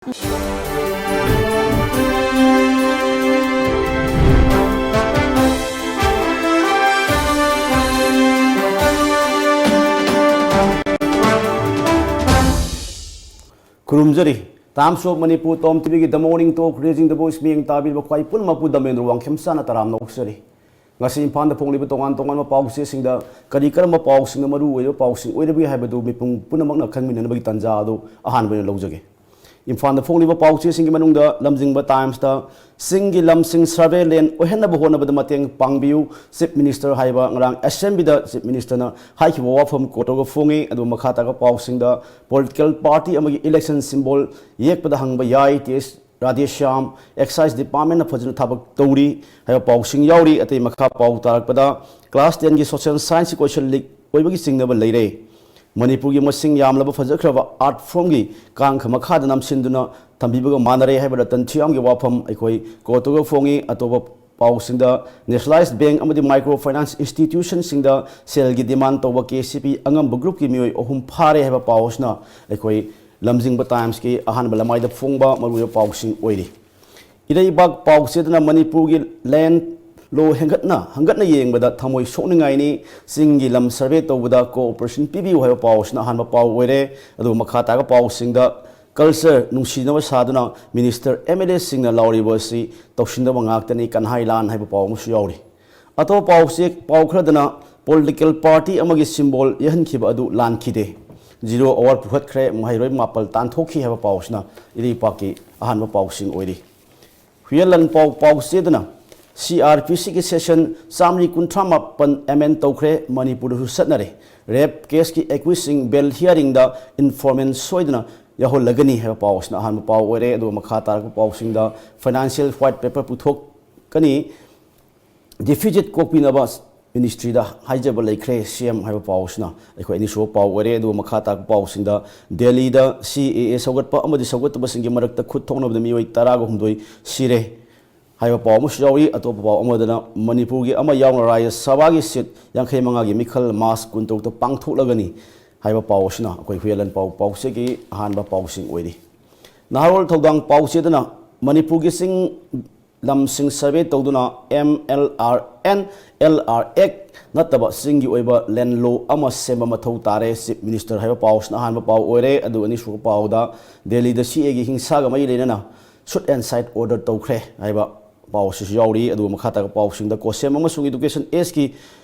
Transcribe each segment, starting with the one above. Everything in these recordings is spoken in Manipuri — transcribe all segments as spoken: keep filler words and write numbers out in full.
ꯈꯨꯔꯨꯝꯖꯔꯤ꯫ Times of Manipur, Tom ꯇꯤꯚꯤꯒꯤ The Morning Talk, Raising the Voice ꯃꯤꯠꯌꯦꯡ ꯇꯥꯕꯤꯔꯤꯕ ꯈ꯭ꯋꯥꯏ ꯄꯨꯝꯅꯃꯛꯄꯨ ꯗꯃꯦꯟꯗ꯭ꯔ ꯋꯥꯡꯈꯦꯝꯆꯥꯅ ꯇꯔꯥꯝꯅ ꯑꯣꯛꯆꯔꯤ꯫ ꯉꯁꯤ ꯏꯝꯐꯥꯜꯗ ꯐꯣꯡꯂꯤꯕ ꯇꯣꯉꯥꯟ ꯇꯣꯉꯥꯟꯕ ꯄꯥꯎꯆꯦꯁꯤꯡꯗ ꯀꯔꯤ ꯀꯔꯝꯕ ꯄꯥꯎꯁꯤꯡꯅ ꯃꯔꯨ ꯑꯣꯏꯕ ꯄꯥꯎꯁꯤꯡ ꯑꯣꯏꯔꯤꯕꯒꯦ ꯍꯥꯏꯕꯗꯨ ꯃꯤꯄꯨꯝ ꯄꯨꯝꯅꯃꯛꯅ ꯈꯪꯃꯤꯟꯅꯅꯕꯒꯤ ꯇꯥꯟꯖꯥ ꯑꯗꯨ ꯑꯍꯥꯟꯕ ꯑꯣꯏꯅ ꯂꯧꯖꯒꯦ꯫ ꯏꯝꯐꯥꯜꯗ ꯐꯣꯡꯂꯤꯕ ꯄꯥꯎꯆꯦꯁꯤꯡꯒꯤ ꯃꯅꯨꯡꯗ ꯂꯝꯖꯤꯡꯕ ꯇꯥꯏꯝꯁꯇ ꯆꯤꯡꯒꯤ ꯂꯝꯁꯤꯡ ꯁꯔꯚꯦ ꯂꯦꯟ ꯑꯣꯏꯍꯟꯅꯕ ꯍꯣꯠꯅꯕꯗ ꯃꯇꯦꯡ ꯄꯥꯡꯕꯤꯌꯨ, ꯆꯤꯐ ꯃꯤꯅꯤꯁꯇꯔ ꯍꯥꯏꯕ ꯉꯔꯥꯡ ꯑꯦꯁꯦꯝꯕ꯭ꯂꯤꯗ ꯆꯤꯐ ꯃꯤꯅꯤꯁꯇꯔꯅ ꯍꯥꯏꯈꯤꯕ ꯋꯥꯐꯝ ꯀꯣꯠ ꯇꯧꯔꯒ ꯐꯣꯡꯉꯤ꯫ ꯑꯗꯨꯒ ꯃꯈꯥ ꯇꯥꯕ ꯄꯥꯎꯁꯤꯡꯗ ꯄꯣꯂꯤꯇꯤꯀꯦꯜ ꯄꯥꯔꯇꯤ ꯑꯃꯒꯤ ꯏꯂꯦꯛꯁꯟ ꯁꯤꯝꯕꯣꯜ ꯌꯦꯛꯄꯗ ꯍꯪꯕ ꯌꯥꯏ, ꯇꯤ ꯑꯦꯁ ꯔꯥꯙꯦꯁ꯭ꯌꯥꯝ, ꯑꯦꯛꯁꯥꯏꯖ ꯗꯤꯄꯥꯔꯠꯃꯦꯟꯅ ꯐꯖꯅ ꯊꯕꯛ ꯇꯧꯔꯤ ꯍꯥꯏꯕ ꯄꯥꯎꯁꯤꯡ ꯌꯥꯎꯔꯤ꯫ ꯑꯇꯩ ꯃꯈꯥ ꯄꯥꯎ ꯇꯥꯔꯛꯄꯗ ꯀ꯭ꯂꯥꯁ ꯇꯦꯟꯒꯤ ꯁꯣꯁꯤꯌꯦꯜ ꯁꯥꯏꯟꯁꯀꯤ ꯀꯣꯏꯁꯟ ꯂꯤꯛ ꯑꯣꯏꯕꯒꯤ ꯆꯤꯡꯅꯕ ꯂꯩꯔꯦ꯫ ꯃꯅꯤꯄꯨꯔꯒꯤ ꯃꯁꯤꯡ ꯌꯥꯝꯂꯕ ꯐꯖꯈ꯭ꯔꯕ ꯑꯥꯔꯠ ꯐꯣꯝꯒꯤ ꯀꯥꯡꯈ ꯃꯈꯥꯗ ꯅꯝꯁꯤꯟꯗꯨꯅ ꯊꯝꯕꯤꯕꯒ ꯃꯥꯟꯅꯔꯦ ꯍꯥꯏꯕ ꯔꯇꯟ ꯊꯤꯌꯥꯝꯒꯤ ꯋꯥꯐꯝ ꯑꯩꯈꯣꯏ ꯀꯣꯠ ꯇꯧꯔꯒ ꯐꯣꯡꯉꯤ꯫ ꯑꯇꯣꯞꯄ ꯄꯥꯎꯁꯤꯡꯗ ꯅꯦꯁꯅꯦꯂꯥꯏꯖ ꯕꯦꯡꯛ ꯑꯃꯗꯤ ꯃꯥꯏꯀ꯭ꯔꯣ ꯐꯥꯏꯅꯥꯟꯁ ꯏꯟꯁꯇꯤꯇ꯭ꯌꯨꯁꯟꯁꯤꯡꯗ ꯁꯦꯜꯒꯤ ꯗꯤꯃꯥꯟ ꯇꯧꯕ ꯀꯦ ꯁꯤ ꯄꯤ ꯑꯉꯝꯕ ꯒ꯭ꯔꯨꯞꯀꯤ ꯃꯤꯑꯣꯏ ꯑꯍꯨꯝ ꯐꯥꯔꯦ ꯍꯥꯏꯕ ꯄꯥꯎ ꯑꯁꯤꯅ ꯑꯩꯈꯣꯏ ꯂꯝꯖꯤꯡꯕ ꯇꯥꯏꯝꯁꯀꯤ ꯑꯍꯥꯟꯕ ꯂꯃꯥꯏꯗ ꯐꯣꯡꯕ ꯃꯔꯨꯑꯣꯏꯕ ꯄꯥꯎꯁꯤꯡ ꯑꯣꯏꯔꯤ꯫ ꯏꯔꯩꯕꯥꯛ ꯄꯥꯎꯆꯦꯗꯅ ꯃꯅꯤꯄꯨꯔꯒꯤ ꯂꯦꯟ ꯂꯣ ꯍꯦꯟꯒꯠꯅ ꯍꯪꯒꯠꯅ ꯌꯦꯡꯕꯗ ꯊꯃꯣꯏ ꯁꯣꯛꯅꯤꯡꯉꯥꯏꯅꯤ, ꯆꯤꯡꯒꯤ ꯂꯝ ꯁꯔꯚꯦ ꯇꯧꯕꯗ ꯀꯣꯑꯣꯄꯔꯦꯁꯟ ꯄꯤꯕꯤꯌꯨ ꯍꯥꯏꯕ ꯄꯥꯎ ꯑꯁꯤꯅ ꯑꯍꯥꯟꯕ ꯄꯥꯎ ꯑꯣꯏꯔꯦ꯫ ꯑꯗꯨꯒ ꯃꯈꯥ ꯇꯥꯕ ꯄꯥꯎꯁꯤꯡꯗ ꯀꯜꯆꯔ ꯅꯨꯡꯁꯤꯅꯕ ꯁꯥꯗꯨꯅ ꯃꯤꯅꯤꯁꯇꯔ, ꯑꯦꯝ ꯑꯦꯜ ꯑꯦꯁꯤꯡꯅ ꯂꯥꯎꯔꯤꯕ ꯑꯁꯤ ꯇꯧꯁꯤꯟꯅꯕ ꯉꯥꯛꯇꯅꯤ, ꯀꯟꯍꯥꯏ ꯂꯥꯟ ꯍꯥꯏꯕ ꯄꯥꯎ ꯑꯃꯁꯨ ꯌꯥꯎꯔꯤ꯫ ꯑꯇꯣꯞꯄ ꯄꯥꯎꯆꯦ ꯄꯥꯎ ꯈꯔꯗꯅ ꯄꯣꯂꯤꯇꯤꯀꯦꯜ ꯄꯥꯔꯇꯤ ꯑꯃꯒꯤ ꯁꯤꯝꯕꯣꯜ ꯌꯦꯛꯍꯟꯈꯤꯕ ꯑꯗꯨ ꯂꯥꯟꯈꯤꯗꯦ, ꯖꯤꯔꯣ ꯑꯋꯥꯔ ꯄꯨꯈꯠꯈ꯭ꯔꯦ, ꯃꯍꯩꯔꯣꯏ ꯃꯥꯄꯜ ꯇꯥꯟꯊꯣꯛꯈꯤ ꯍꯥꯏꯕ ꯄꯥꯎ ꯑꯁꯤꯅ ꯏꯔꯩꯄꯥꯛꯀꯤ ꯑꯍꯥꯟꯕ ꯄꯥꯎꯁꯤꯡ ꯑꯣꯏꯔꯤ꯫ ꯍꯨꯏꯌꯦꯟꯂꯟ ꯄꯥꯎ ꯄꯥꯎꯆꯦꯗꯅ ꯁꯤ ꯑꯥꯔ ꯄꯤ ꯁꯤꯒꯤ ꯁꯦꯛꯁꯟ ꯆꯥꯃꯔꯤ ꯀꯨꯟꯊ꯭ꯔꯥ ꯃꯥꯄꯟ ꯑꯦꯃꯦꯟ ꯇꯧꯈ꯭ꯔꯦ, ꯃꯅꯤꯄꯨꯔꯗꯁꯨ ꯆꯠꯅꯔꯦ꯫ ꯔꯦꯞ ꯀꯦꯁꯀꯤ ꯑꯦꯀ꯭ꯌꯨꯁꯁꯤꯡ ꯕꯦꯜ ꯍꯤꯌꯥꯔꯤꯡꯗ ꯏꯟꯐꯣꯔꯃꯦꯟ ꯁꯣꯏꯗꯅ ꯌꯥꯎꯍꯜꯂꯒꯅꯤ ꯍꯥꯏꯕ ꯄꯥꯎ ꯑꯁꯤꯅ ꯑꯍꯥꯟꯕ ꯄꯥꯎ ꯑꯣꯏꯔꯦ꯫ ꯑꯗꯨꯒ ꯃꯈꯥ ꯇꯥꯔꯛꯄ ꯄꯥꯎꯁꯤꯡꯗ ꯐꯥꯏꯅꯥꯟꯁꯤꯌꯦꯜ ꯋꯥꯏꯠ ꯄꯦꯄꯔ ꯄꯨꯊꯣꯛꯀꯅꯤ, ꯗꯤꯐꯤꯖꯤꯠ ꯀꯣꯛꯄꯤꯅꯕ ꯃꯤꯅꯤꯁꯇ꯭ꯔꯤꯗ ꯍꯥꯏꯖꯕ ꯂꯩꯈ꯭ꯔꯦ, ꯁꯤ ꯑꯦꯝ ꯍꯥꯏꯕ ꯄꯥꯎ ꯑꯁꯤꯅ ꯑꯩꯈꯣꯏ ꯑꯅꯤꯁꯨꯕ ꯄꯥꯎ ꯑꯣꯏꯔꯦ꯫ ꯑꯗꯨꯒ ꯃꯈꯥ ꯇꯥꯔꯛꯄ ꯄꯥꯎꯁꯤꯡꯗ ꯗꯦꯜꯂꯤꯗ ꯁꯤ ꯑꯦ ꯑꯦ ꯁꯧꯒꯠꯄ ꯑꯃꯗꯤ ꯁꯧꯒꯠꯇꯕꯁꯤꯡꯒꯤ ꯃꯔꯛꯇ ꯈꯨꯠ ꯊꯣꯛꯅꯕꯗ ꯃꯤꯑꯣꯏ ꯇꯔꯥꯒ ꯍꯨꯝꯗꯣꯏ ꯁꯤꯔꯦ ꯍꯥꯏꯕ ꯄꯥꯎ ꯑꯃꯁꯨ ꯌꯥꯎꯔꯤ꯫ ꯑꯇꯣꯞꯄ ꯄꯥꯎ ꯑꯃꯗꯅ ꯃꯅꯤꯄꯨꯔꯒꯤ ꯑꯃ ꯌꯥꯎꯅ ꯔꯥꯖ꯭ꯌ ꯁꯚꯥꯒꯤ ꯁꯤꯠ ꯌꯥꯡꯈꯩ ꯃꯉꯥꯒꯤ ꯃꯤꯈꯜ ꯃꯥꯔꯆ ꯀꯨꯟꯇꯔꯨꯛꯇ ꯄꯥꯡꯊꯣꯛꯂꯒꯅꯤ ꯍꯥꯏꯕ ꯄꯥꯎ ꯑꯁꯤꯅ ꯑꯩꯈꯣꯏ ꯍꯨꯏꯌꯦꯟꯂꯟ ꯄꯥꯎ ꯄꯥꯎꯆꯦꯒꯤ ꯑꯍꯥꯟꯕ ꯄꯥꯎꯁꯤꯡ ꯑꯣꯏꯔꯤ꯫ ꯅꯍꯥꯔꯣꯜ ꯊꯧꯗꯥꯡ ꯄꯥꯎ ꯆꯦꯗꯅ ꯃꯅꯤꯄꯨꯔꯒꯤ ꯆꯤꯡ ꯂꯝꯁꯤꯡ survey ꯇꯧꯗꯨꯅ M L R N L R Act ꯅꯠꯇꯕ ꯆꯤꯡꯒꯤ ꯑꯣꯏꯕ land law ꯑꯃ ꯁꯦꯝꯕ ꯃꯊꯧ ꯇꯥꯔꯦ, Chief Minister ꯍꯥꯏꯕ ꯄꯥꯎꯁꯤꯅ ꯑꯍꯥꯟꯕ ꯄꯥꯎ ꯑꯣꯏꯔꯦ꯫ ꯑꯗꯨꯒ ꯑꯅꯤꯁꯨꯕ ꯄꯥꯎꯗ ꯗꯦꯜꯂꯤꯗ C A ꯒꯤ ꯍꯤꯡꯁꯥꯒ ꯃꯔꯤ ꯂꯩꯅꯅ shoot and sight order ꯇꯧꯈ꯭ꯔꯦ ꯍꯥꯏꯕ ꯄꯥꯎ ꯑꯁꯤꯁꯨ ꯌꯥꯎꯔꯤ꯫ ꯑꯗꯨꯒ ꯃꯈꯥ ꯇꯥꯕ ꯄꯥꯎꯁꯤꯡꯗ COHSEM ꯑꯃꯁꯨꯡ Education Act ꯀꯤ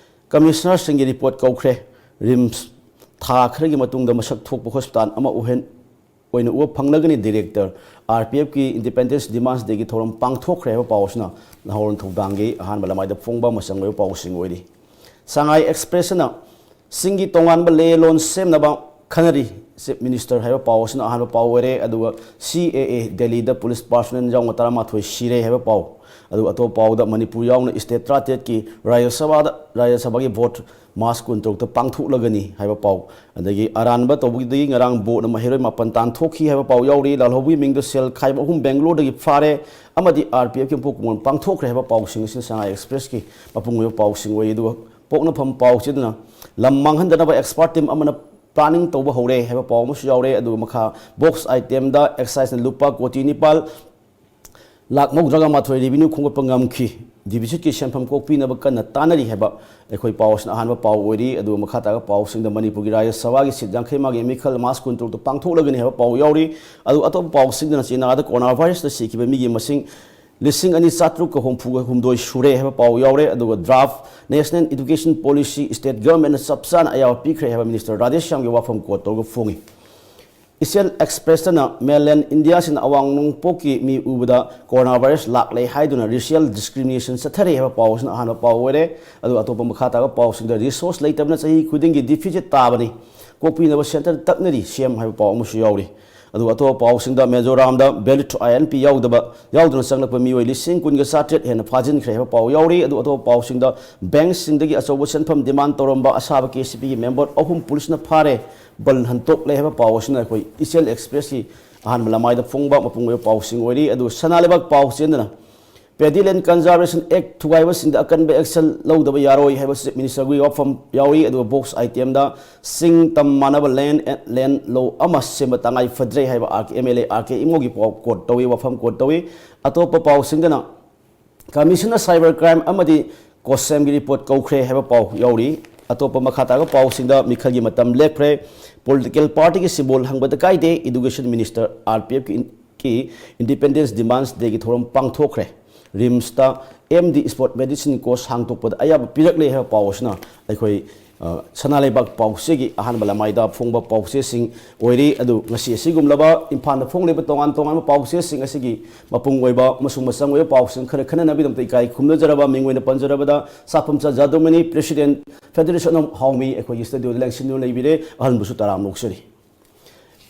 Commissioner ꯁꯤꯡꯒꯤ report ꯀꯧꯈ꯭ꯔꯦ꯫ RIMS ꯊꯥ ꯈꯔꯒꯤ ꯃꯇꯨꯡꯗ ꯃꯁꯛ ꯊꯣꯛꯄ hospital ꯑꯃ ꯑꯣꯏꯍꯟ-, ꯑꯣꯏꯅ ꯎꯕ ꯐꯪꯂꯒꯅꯤ꯫ Director, R P F ꯀꯤ Independence Demance Day ꯒꯤ ꯊꯧꯔꯝ ꯄꯥꯡꯊꯣꯛꯈ꯭ꯔꯦ ꯍꯥꯏꯕ ꯄꯥꯎ ꯑꯁꯤꯅ ꯅꯍꯥꯔꯣꯜ ꯊꯧꯗꯥꯡꯒꯤ ꯑꯍꯥꯟꯕ ꯂꯃꯥꯏꯗ ꯐꯣꯡꯕ ꯃꯆꯪ ꯑꯣꯏꯕ ꯄꯥꯎꯁꯤꯡ ꯑꯣꯏꯔꯤ꯫ Sangai Express ꯅ ꯆꯤꯡꯒꯤ ꯇꯣꯉꯥꯟꯕ ꯂꯦ ꯂꯣꯟ ꯁꯦꯝꯅꯕ ꯈꯟꯅꯔꯤ, Chief Minister ꯍꯥꯏꯕ ꯄꯥꯎ ꯑꯁꯤꯅ ꯑꯍꯥꯟꯕ ꯄꯥꯎ ꯑꯣꯏꯔꯦ꯫ ꯑꯗꯨꯒ C A A, ꯗꯦꯜꯂꯤꯗ police personnel ꯌꯥꯎꯅ ꯇꯔꯥꯃꯥꯊꯣꯏ ꯁꯤꯔꯦ ꯍꯥꯏꯕ ꯄꯥꯎ꯫ ꯑꯗꯨꯒ ꯑꯇꯣꯞꯄ ꯄꯥꯎꯗ ꯃꯅꯤꯄꯨꯔ ꯌꯥꯎꯅ state ꯇꯔꯥꯇꯔꯦꯠꯀꯤ ꯔꯥꯖ꯭ꯌ ꯁꯚꯥꯗ, ꯔꯥꯖ꯭ꯌ ꯁꯚꯥꯒꯤ vote March ꯀꯨꯟꯇꯔꯨꯛꯇ ꯄꯥꯡꯊꯣꯛꯂꯒꯅꯤ ꯍꯥꯏꯕ ꯄꯥꯎ꯫ ꯑꯗꯒꯤ ꯑꯔꯥꯟꯕ ꯇꯧꯕꯗꯒꯤ ꯉꯔꯥꯡ vote ꯅ ꯃꯍꯩꯔꯣꯏ ꯃꯥꯄꯟ ꯇꯥꯟꯊꯣꯛꯈꯤ ꯍꯥꯏꯕ ꯄꯥꯎ ꯌꯥꯎꯔꯤ꯫ ꯂꯥꯜꯍꯧꯕꯒꯤ ꯃꯤꯡꯗ ꯁꯦꯜ ꯈꯥꯏꯕ ꯑꯍꯨꯝ ꯕꯦꯡꯒꯂꯣꯔꯗꯒꯤ ꯐꯥꯔꯦ ꯑꯃꯗꯤ R P F ꯀꯤ ꯃꯄꯨ ꯀꯨꯃꯣꯟ ꯄꯥꯡꯊꯣꯛꯈ꯭ꯔꯦ ꯍꯥꯏꯕ ꯄꯥꯎꯁꯤꯡ ꯑꯁꯤꯅ Sangai Express ꯀꯤ ꯃꯄꯨꯡ ꯑꯣꯏꯕ ꯄꯥꯎꯁꯤꯡ ꯑꯣꯏ꯫ ꯑꯗꯨꯒ ꯄꯣꯛꯅꯐꯝ ꯄꯥꯎ ꯆꯦꯗꯅ ꯂꯝ ꯃꯥꯡꯍꯟꯗꯅꯕ expert team ꯑꯃꯅ planning ꯇꯧꯕ ꯍꯧꯔꯦ ꯍꯥꯏꯕ ꯄꯥꯎ ꯑꯃꯁꯨ ꯌꯥꯎꯔꯦ꯫ ꯑꯗꯨꯒ ꯃꯈꯥ box item ꯗ excise ꯅ ꯂꯨꯄꯥ ꯀꯣꯇꯤ ꯅꯤꯄꯥꯜ ꯂꯥꯈ ꯃꯧꯗ꯭ꯔꯥꯒ ꯃꯥꯊꯣꯏ revenue ꯈꯣꯝꯒꯠꯄ ꯉꯝꯈꯤ꯫ Deficit ꯀꯤ ꯁꯦꯟꯐꯝ ꯀꯣꯛꯄꯤꯅꯕ ꯀꯟꯅ ꯇꯥꯟꯅꯔꯤ ꯍꯥꯏꯕ ꯑꯩꯈꯣꯏ ꯄꯥꯎꯁꯤꯅ ꯑꯍꯥꯟꯕ ꯄꯥꯎ ꯑꯣꯏꯔꯤ꯫ ꯑꯗꯨꯒ ꯃꯈꯥ ꯇꯥꯕ ꯄꯥꯎꯁꯤꯡꯗ ꯃꯅꯤꯄꯨꯔꯒꯤ ꯔꯥꯖ꯭ꯌ ꯁꯚꯥꯒꯤ seat ꯌꯥꯡꯈꯩ ꯃꯉꯥꯒꯤ ꯃꯤꯈꯜ March ꯀꯨꯟꯇꯔꯨꯛꯇ ꯄꯥꯡꯊꯣꯛꯂꯒꯅꯤ ꯍꯥꯏꯕ ꯄꯥꯎ ꯌꯥꯎꯔꯤ꯫ ꯑꯗꯨ ꯑꯇꯣꯞꯄ ꯄꯥꯎꯁꯤꯡꯗꯅ ꯆꯤꯅꯥꯗ corona virus ꯅ ꯁꯤꯈꯤꯕ ꯃꯤꯒꯤ ꯃꯁꯤꯡ ꯂꯤꯁꯤꯡ ꯑꯅꯤ ꯆꯥꯇ꯭ꯔꯨꯛꯀ ꯍꯨꯝꯐꯨꯒ ꯍꯨꯝꯗꯣꯏ ꯁꯨꯔꯦ ꯍꯥꯏꯕ ꯄꯥꯎ ꯌꯥꯎꯔꯦ꯫ ꯑꯗꯨꯒ draft National Education Policy state government ꯅ ꯆꯞ ꯆꯥꯅ ꯑꯌꯥꯕ ꯄꯤꯈ꯭ꯔꯦ ꯍꯥꯏꯕ Minister ꯔꯥꯙꯦꯁ꯭ꯌꯥꯝꯒꯤ ꯋꯥꯐꯝ quote ꯇꯧꯔꯒ ꯐꯣꯡꯉꯤ꯫ Asian Express ꯅ mainland India ꯁꯤꯡꯅ ꯑꯋꯥꯡ ꯅꯣꯡꯄꯣꯛꯀꯤ ꯃꯤ ꯎꯕꯗ corona virus ꯂꯥꯛꯂꯦ ꯍꯥꯏꯗꯨꯅ racial discrimination ꯆꯠꯊꯔꯤ ꯍꯥꯏꯕ ꯄꯥꯎ ꯑꯁꯤꯅ ꯑꯍꯥꯟꯕ ꯄꯥꯎ ꯑꯣꯏꯔꯦ꯫ ꯑꯗꯨꯒ ꯑꯇꯣꯞꯄ ꯃꯈꯥ ꯇꯥꯕ ꯄꯥꯎꯁꯤꯡꯗ resource ꯂꯩꯇꯕꯅ ꯆꯍꯤ ꯈꯨꯗꯤꯡꯒꯤ deficit ꯇꯥꯕꯅꯤ, ꯀꯣꯛꯄꯤꯅꯕ centre ꯇꯛꯅꯔꯤ C M ꯍꯥꯏꯕ ꯄꯥꯎ ꯑꯃꯁꯨ ꯌꯥꯎꯔꯤ꯫ ꯑꯗꯨꯒ ꯑꯇꯣꯞꯄ ꯄꯥꯎꯁꯤꯡꯗ ꯃꯤꯖꯣꯔꯥꯝꯗ valid I N P ꯌꯥꯎꯗꯕ, ꯌꯥꯎꯗꯅ ꯆꯪꯂꯛꯄ ꯃꯤꯑꯣꯏ ꯂꯤꯁꯤꯡ ꯀꯨꯟꯒ ꯆꯥꯇꯔꯦꯠ ꯍꯦꯟꯅ ꯐꯥꯖꯤꯟꯈ꯭ꯔꯦ ꯍꯥꯏꯕ ꯄꯥꯎ ꯌꯥꯎꯔꯤ꯫ ꯑꯗꯨ ꯑꯇꯣꯞꯄ ꯄꯥꯎꯁꯤꯡꯗ bank ꯁꯤꯡꯗꯒꯤ ꯑꯆꯧꯕ ꯁꯦꯟꯐꯝ demand ꯇꯧꯔꯝꯕ ꯑꯁꯥꯕ K C P ꯒꯤ member ꯑꯍꯨꯝ police ꯅ ꯐꯥꯔꯦ, ꯕꯟ ꯍꯟꯇꯣꯛꯂꯦ ꯍꯥꯏꯕ ꯄꯥꯎ ꯑꯁꯤꯅ ꯑꯩꯈꯣꯏ Asian Express ꯀꯤ ꯑꯍꯥꯟꯕ ꯂꯃꯥꯏꯗ ꯐꯣꯡꯕ ꯃꯄꯨꯡ ꯑꯣꯏꯕ ꯄꯥꯎꯁꯤꯡ ꯑꯣꯏꯔꯤ꯫ ꯑꯗꯨꯒ ꯁꯅꯥ ꯂꯩꯕꯥꯛ ꯄꯥꯎ ꯆꯦꯗꯅ Paddy Land Conservation Act ꯊꯨꯒꯥꯏꯕꯁꯤꯡꯗ ꯑꯀꯟꯕ action ꯂꯧꯗꯕ ꯌꯥꯔꯣꯏ ꯍꯥꯏꯕ Chief Minister ꯒꯤ ꯋꯥꯐꯝ ꯌꯥꯎꯔꯤ꯫ ꯑꯗꯨꯒ box item ꯗ ꯁꯤꯡ ꯇꯝ ꯃꯥꯟꯅꯕ land, land law ꯑꯃ ꯁꯦꯝꯕ ꯇꯉꯥꯏ ꯐꯗ꯭ꯔꯦ ꯍꯥꯏꯕ R K, M L A R K ꯏꯃꯣꯒꯤ ꯄꯥꯎ quote ꯇꯧꯏ, ꯋꯥꯐꯝ quote ꯇꯧꯏ꯫ ꯑꯇꯣꯞꯄ ꯄꯥꯎꯁꯤꯡꯗꯅ Commissioner Cyber Crime ꯑꯃꯗꯤ COSAM ꯒꯤ report ꯀꯧꯈ꯭ꯔꯦ ꯍꯥꯏꯕ ꯄꯥꯎ ꯌꯥꯎꯔꯤ꯫ ꯑꯇꯣꯞꯄ ꯃꯈꯥ ꯇꯥꯕ ꯄꯥꯎꯁꯤꯡꯗ ꯃꯤꯈꯜꯒꯤ ꯃꯇꯝ ꯂꯦꯞꯈ꯭ꯔꯦ꯫ Political party ꯒꯤ symbol ꯍꯪꯕꯗ ꯀꯥꯏꯗꯦ꯫ Education Minister, R P F ꯀꯤ ꯀꯤ Independence Demands Day ꯒꯤ ꯊꯧꯔꯝ ꯄꯥꯡꯊꯣꯛꯈ꯭ꯔꯦ꯫ ꯔꯤꯝꯁꯇ M D Sport Medicine course ꯍꯥꯡꯗꯣꯛꯄꯗ ꯑꯌꯥꯕ ꯄꯤꯔꯛꯂꯦ ꯍꯥꯏꯕ ꯄꯥꯎ ꯑꯁꯤꯅ ꯑꯩꯈꯣꯏ, ꯑ, ꯁꯅꯥ ꯂꯩꯕꯥꯛ ꯄꯥꯎꯆꯦꯒꯤ ꯑꯍꯥꯟꯕ ꯂꯃꯥꯏꯗ ꯐꯣꯡꯕ ꯄꯥꯎꯆꯦꯁꯤꯡ ꯑꯣꯏꯔꯤ꯫ ꯑꯗꯨ ꯉꯁꯤ ꯑꯁꯤꯒꯨꯝꯂꯕ ꯏꯝꯐꯥꯜꯗ ꯐꯣꯡꯂꯤꯕ ꯇꯣꯉꯥꯟ ꯇꯣꯉꯥꯟꯕ ꯄꯥꯎꯆꯦꯁꯤꯡ ꯑꯁꯤꯒꯤ ꯃꯄꯨꯡ ꯑꯣꯏꯕ ꯑꯃꯁꯨꯡ ꯃꯆꯪ ꯑꯣꯏꯕ ꯄꯥꯎꯁꯤꯡ ꯈꯔ ꯈꯟꯅꯅꯕꯒꯤꯗꯃꯛꯇ ꯏꯀꯥꯏ ꯈꯨꯝꯅꯖꯔꯕ ꯃꯤꯡ ꯑꯣꯏꯅ ꯄꯟꯖꯔꯕꯗ ꯁꯥꯐꯝꯆ ꯖꯥꯗꯨꯃꯅꯤ, President, Federation of Haomi, ꯑꯩꯈꯣꯏꯒꯤ studio ꯗ ꯂꯦꯡꯁꯤꯟꯗꯨꯅ ꯂꯩꯕꯤꯔꯦ꯫ ꯑꯍꯟꯕꯨꯁꯨ ꯇꯔꯥꯝꯅ ꯑꯣꯛꯆꯔꯤ꯫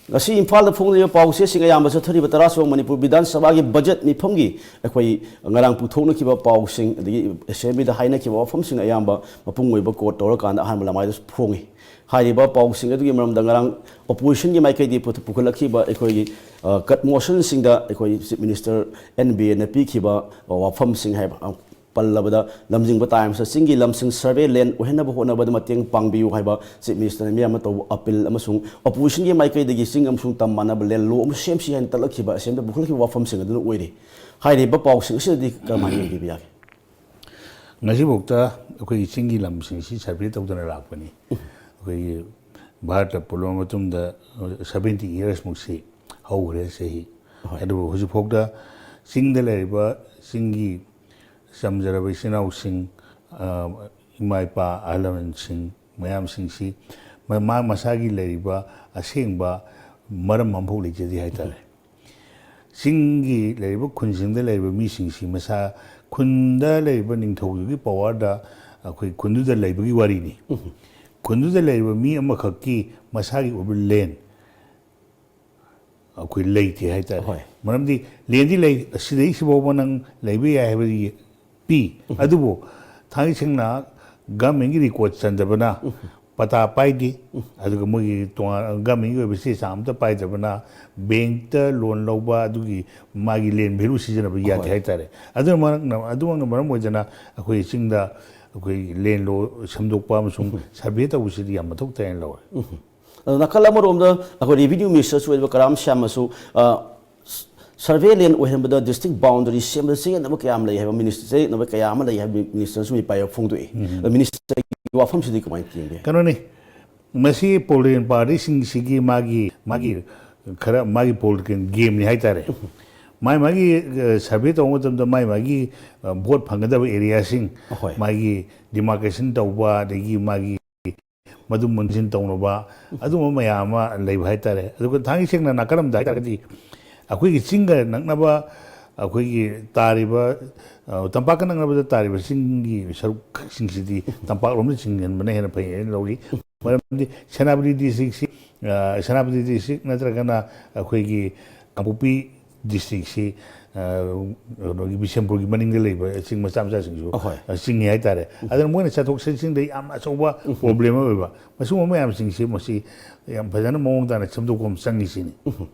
ꯉꯁꯤ ꯏꯝꯐꯥꯜꯗ ꯐꯣꯡꯂꯤꯕ ꯄꯥꯎꯆꯦꯁꯤꯡ ꯑꯌꯥꯝꯕ ꯆꯠꯊꯔꯤꯕ ꯇꯔꯥꯁꯨꯕ ꯃꯅꯤꯄꯨꯔ ꯕꯤꯙꯥꯟ ꯁꯚꯥꯒꯤ budget ꯃꯤꯐꯝꯒꯤ ꯑꯩꯈꯣꯏ ꯉꯔꯥꯡ ꯄꯨꯊꯣꯛꯅꯈꯤꯕ ꯄꯥꯎꯁꯤꯡ, ꯑꯗꯒꯤ assembly ꯗ ꯍꯥꯏꯅꯈꯤꯕ ꯋꯥꯐꯝꯁꯤꯡ ꯑꯌꯥꯝꯕ ꯃꯄꯨꯡ ꯑꯣꯏꯕ quote ꯇꯧꯔꯀꯥꯟꯗ ꯑꯍꯥꯟꯕ ꯂꯃꯥꯏꯗ ꯐꯣꯡꯉꯤ꯫ ꯍꯥꯏꯔꯤꯕ ꯄꯥꯎꯁꯤꯡ ꯑꯗꯨꯒꯤ ꯃꯔꯝꯗ ꯉꯔꯥꯡ opposition ꯒꯤ ꯃꯥꯏꯀꯩꯗꯒꯤ ꯄꯨꯊ-, ꯄꯨꯈꯠꯂꯛꯈꯤꯕ ꯑꯩꯈꯣꯏꯒꯤ, ꯑ, cut motion ꯁꯤꯡꯗ ꯑꯩꯈꯣꯏ Chief Minister ꯑꯦꯟ ꯕꯤꯔꯦꯟꯅ ꯄꯤꯈꯤꯕ, ꯑ, ꯋꯥꯐꯝꯁꯤꯡ ꯍꯥꯏꯕ, ꯑ, ꯄꯜꯂꯕꯗ, ꯂꯝꯖꯤꯡꯕ times ꯇ ꯆꯤꯡꯒꯤ ꯂꯝꯁꯤꯡ survey land ꯑꯣꯏꯍꯟꯅꯕ ꯍꯣꯠꯅꯕꯗ ꯃꯇꯦꯡ ꯄꯥꯡꯕꯤꯌꯨ ꯍꯥꯏꯕ Chief Minister ꯅ ꯃꯤꯌꯥꯝ ꯑꯃ ꯇꯧꯕ appeal ꯑꯃꯁꯨꯡ opposition ꯒꯤ ꯃꯥꯏꯀꯩꯗꯒꯤ ꯆꯤꯡ ꯑꯃꯁꯨꯡ ꯇꯝ ꯃꯥꯟꯅꯕ land law ꯑꯃ ꯁꯦꯝꯁꯤ ꯍꯥꯏꯅ ꯇꯛꯂꯛꯈꯤꯕ, assembly ꯗ ꯄꯨꯈꯠꯂꯛꯈꯤꯕ ꯋꯥꯐꯝꯁꯤꯡ ꯑꯗꯨꯅ ꯑꯣꯏꯔꯤ꯫ ꯍꯥꯏꯔꯤꯕ ꯄꯥꯎꯁꯤꯡ ꯑꯁꯤꯗꯗꯤ ꯀꯔꯝꯍꯥꯏꯅ ꯌꯦꯡꯕꯤꯕ ꯌꯥꯒꯦ? ꯉꯁꯤꯐꯥꯎꯗ ꯑꯩꯈꯣꯏꯒꯤ ꯆꯤꯡꯒꯤ ꯂꯝꯁꯤꯡꯁꯤ survey ꯇꯧꯗꯅ ꯂꯥꯛꯄꯅꯤ꯫ ꯑꯩꯈꯣꯏꯒꯤ ꯚꯥꯔꯠꯇ ꯄꯨꯝꯕ ꯃꯇꯨꯡꯗ seventy years ꯃꯨꯛꯁꯤ ꯍꯧꯈ꯭ꯔꯦ ꯆꯍꯤ꯫ ꯍꯣꯏ꯫ ꯑꯗꯨꯕꯨ ꯍꯧꯖꯤꯛꯐꯥꯎꯗ ꯆꯤꯡꯗ ꯂꯩꯔꯤꯕ ꯆꯤꯡꯒꯤ ꯆꯝꯖꯔꯕ ꯏꯆꯤꯟ ꯏꯅꯥꯎꯁꯤꯡ, ꯑ, ꯏꯃꯥ ꯏꯄꯥ ꯑꯍꯜ ꯂꯃꯟꯁꯤꯡ ꯃꯌꯥꯝꯁꯤꯡꯁꯤ ꯃ-, ꯃꯥ ꯃꯁꯥꯒꯤ ꯂꯩꯔꯤꯕ ꯑꯁꯦꯡꯕ ꯃꯔꯝ ꯑꯃꯐꯥꯎ ꯂꯩꯖꯗꯦ ꯍꯥꯏꯇꯥꯔꯦ꯫ ꯆꯤꯡꯒꯤ ꯂꯩꯔꯤꯕ ꯈꯨꯟꯁꯤꯡꯗ ꯂꯩꯔꯤꯕ ꯃꯤꯁꯤꯡꯁꯤ ꯃꯁꯥ ꯈꯨꯟꯗ ꯂꯩꯔꯤꯕ ꯅꯤꯡꯊꯧꯗꯨꯒꯤ power ꯗ ꯑꯩꯈꯣꯏ ꯈꯨꯟꯗꯨꯗ ꯂꯩꯕꯒꯤ ꯋꯥꯔꯤꯅꯤ꯫ ꯈꯨꯟꯗꯨꯗ ꯂꯩꯔꯤꯕ ꯃꯤ ꯑꯃꯈꯛꯀꯤ ꯃꯁꯥꯒꯤ ꯑꯣꯏꯕ land ꯑꯩꯈꯣꯏ ꯂꯩꯇꯦ ꯍꯥꯏꯇꯥꯔꯦ꯫ ꯍꯣꯏ꯫ ꯃꯔꯝꯗꯤ land ꯗꯤ ꯂꯩ, ꯑꯁꯤꯗꯒꯤ ꯁꯤꯐꯥꯎꯕ ꯅꯪ ꯂꯩꯕ ꯌꯥꯏ ꯍꯥꯏꯕꯗꯤ ꯄꯤ꯫ ꯑꯗꯨꯕꯨ ꯊꯥꯡꯒꯩ ꯁꯦꯡꯅ government ꯀꯤ record ꯆꯟꯗꯕꯅ ꯄꯇꯥ ꯄꯥꯏꯗꯦ꯫ ꯑꯗꯨꯒ ꯃꯣꯏꯒꯤ ꯇꯣꯉꯥꯟ ꯒꯃꯦꯟꯒꯤ ꯑꯣꯏꯕ ꯆꯦ ꯆꯥꯡ ꯑꯝꯇ ꯄꯥꯏꯗꯕꯅ ꯕꯦꯡꯛꯇ ꯂꯣꯟ ꯂꯧꯕ, ꯑꯗꯨꯒꯤ ꯃꯥꯒꯤ ꯂꯦꯟ ꯚꯦꯂꯨ ꯁꯤꯖꯤꯟꯅꯕ ꯌꯥꯗꯦ ꯍꯣꯏ꯫ ꯍꯥꯏꯇꯥꯔꯦ꯫ ꯑꯗꯨꯅ ꯃꯔꯝ ꯑꯗꯨꯃꯛꯅ ꯃꯔꯝ ꯑꯣꯏꯗꯅ ꯑꯩꯈꯣꯏ ꯆꯤꯡꯗ ꯑꯩꯈꯣꯏ ꯂꯦꯟ ꯂꯣ ꯁꯦꯝꯗꯣꯛꯄ ꯑꯃꯁꯨꯡ ꯁꯔꯚꯦ ꯇꯧꯕꯁꯤꯗꯤ ꯌꯥꯝ ꯃꯊꯧ ꯇꯥꯏꯅ ꯂꯧꯋꯦ꯫ ꯑꯗꯣ ꯅꯥꯀꯜ ꯑꯃꯔꯣꯝꯗ ꯑꯩꯈꯣꯏ ꯔꯦꯚꯤꯅ꯭ꯌꯨ ꯃꯤꯅꯤꯁꯇꯔꯁꯨ ꯑꯣꯏꯔꯤꯕ ꯀꯔꯥꯝ ꯁ꯭ꯌꯥꯝꯅꯁꯨ, ꯑ, ꯁꯔꯚꯦ ꯂꯦꯟ ꯑꯣꯏꯍꯟꯕꯗ ꯗꯤꯁꯇ꯭ꯔꯤꯛ ꯕꯥꯎꯟꯗꯔꯤ ꯁꯦꯝꯕꯗ ꯆꯌꯦꯠꯅꯕ ꯀꯌꯥ ꯑꯃ ꯂꯩ ꯍꯥꯏꯕ ꯃꯤꯅꯤꯁꯇꯔ, ꯆꯌꯦꯠꯅꯕ ꯀꯌꯥ ꯑꯃ ꯂꯩ ꯍꯥꯏꯕ ꯃꯤꯅꯤꯁꯇꯔꯁꯨ ꯃꯤꯄꯥꯏ ꯐꯣꯡꯗꯣꯛꯏ꯫ ꯑꯗꯣ ꯃꯤꯅꯤꯁꯇꯔꯒꯤ ꯋꯥꯐꯝꯁꯤꯗꯤ ꯀꯃꯥꯏꯅ ꯌꯦꯡꯒꯦ? ꯀꯩꯅꯣꯅꯤ, ꯃꯁꯤ ꯄꯣꯂꯤꯇꯤꯀꯦꯜ ꯄꯥꯔꯇꯤꯁꯤꯡꯁꯤꯒꯤ ꯃꯥꯒꯤ ꯃꯥꯒꯤ ꯈꯔ ꯃꯥꯒꯤ ꯄꯣꯂꯤꯇꯤꯀꯦꯜ ꯒꯦꯝꯅꯤ ꯍꯥꯏꯇꯥꯔꯦ꯫ ꯃꯥꯏ ꯃꯥꯒꯤ ꯁꯔꯚꯦ ꯇꯧꯕ ꯃꯇꯝꯗ ꯃꯥꯏ ꯃꯥꯒꯤ ꯚꯣꯠ ꯐꯪꯒꯗꯕ ꯑꯦꯔꯤꯌꯥꯁꯤꯡ, ꯑꯍꯣꯏ꯫ ꯃꯥꯒꯤ ꯗꯤꯃꯥꯔꯀꯦꯁꯟ ꯇꯧꯕ, ꯑꯗꯒꯤ ꯃꯥꯒꯤ ꯃꯗꯨ ꯃꯨꯟꯁꯤꯟ ꯇꯧꯅꯕ, ꯑꯗꯨꯝꯕ ꯃꯌꯥꯝ ꯑꯃ ꯂꯩꯕ ꯍꯥꯏꯇꯥꯔꯦ꯫ ꯑꯗꯨꯒ ꯊꯥꯡꯒꯩ ꯁꯦꯡꯅ ꯅꯥꯀꯜ ꯑꯃꯗ ꯍꯥꯏꯇꯥꯔꯒꯗꯤ, ꯑꯩꯈꯣꯏꯒꯤ ꯆꯤꯡꯒ ꯅꯛꯅꯕ, ꯑꯩꯈꯣꯏꯒꯤ ꯇꯥꯔꯤꯕ, ꯑ, ꯇꯝꯄꯥꯛꯀ ꯅꯛꯅꯕꯗ ꯇꯥꯔꯤꯕ ꯆꯤꯡꯒꯤ ꯁꯔꯨꯛꯁꯤꯡꯁꯤꯗꯤ ꯇꯝꯄꯥꯛꯂꯣꯝꯗ ꯆꯤꯡꯁꯤꯟꯕꯅ ꯍꯦꯟꯅ ꯐꯩ ꯍꯥꯏꯅ ꯂꯧꯏ꯫ ꯃꯔꯝꯗꯤ ꯁꯦꯅꯥꯄꯇꯤ ꯗꯤꯁꯇ꯭ꯔꯤꯛꯁꯤ, ꯑ, ꯁꯦꯅꯥꯄꯇꯤ ꯗꯤꯁꯇ꯭ꯔꯤꯛ ꯅꯠꯇ꯭ꯔꯒꯅ ꯑꯩꯈꯣꯏꯒꯤ ꯀꯥꯡꯄꯣꯛꯄꯤ ꯗꯤꯁꯇ꯭ꯔꯤꯛꯁꯤ, ꯑ, ꯀꯩꯅꯣꯒꯤ ꯕꯤꯁꯦꯝꯄꯨꯔꯒꯤ ꯃꯅꯤꯡꯗ ꯂꯩꯕ ꯆꯤꯡ ꯃꯆꯥ ꯃꯆꯥꯁꯤꯡꯁꯨ, ꯑꯍꯣꯏ꯫ ꯑ, ꯆꯤꯡꯉꯤ ꯍꯥꯏꯇꯥꯔꯦ꯫ ꯑꯗꯨꯅ ꯃꯣꯏꯅ ꯆꯠꯊꯣꯛ ꯆꯠꯁꯤꯟꯗ ꯌꯥꯝ ꯑꯆꯧꯕ ꯄ꯭ꯔꯣꯕ꯭ꯂꯦꯝ ꯑꯣꯏꯕ, ꯃꯁꯤꯒꯨꯝꯕ ꯃꯌꯥꯝꯁꯤꯡꯁꯤ ꯃꯁꯤ ꯌꯥꯝ ꯐꯖꯅ ꯃꯑꯣꯡ ꯇꯥꯅ ꯁꯦꯝꯗꯣꯛꯄ ꯑꯃ ꯆꯪꯉꯤ ꯁꯤꯅꯤ꯫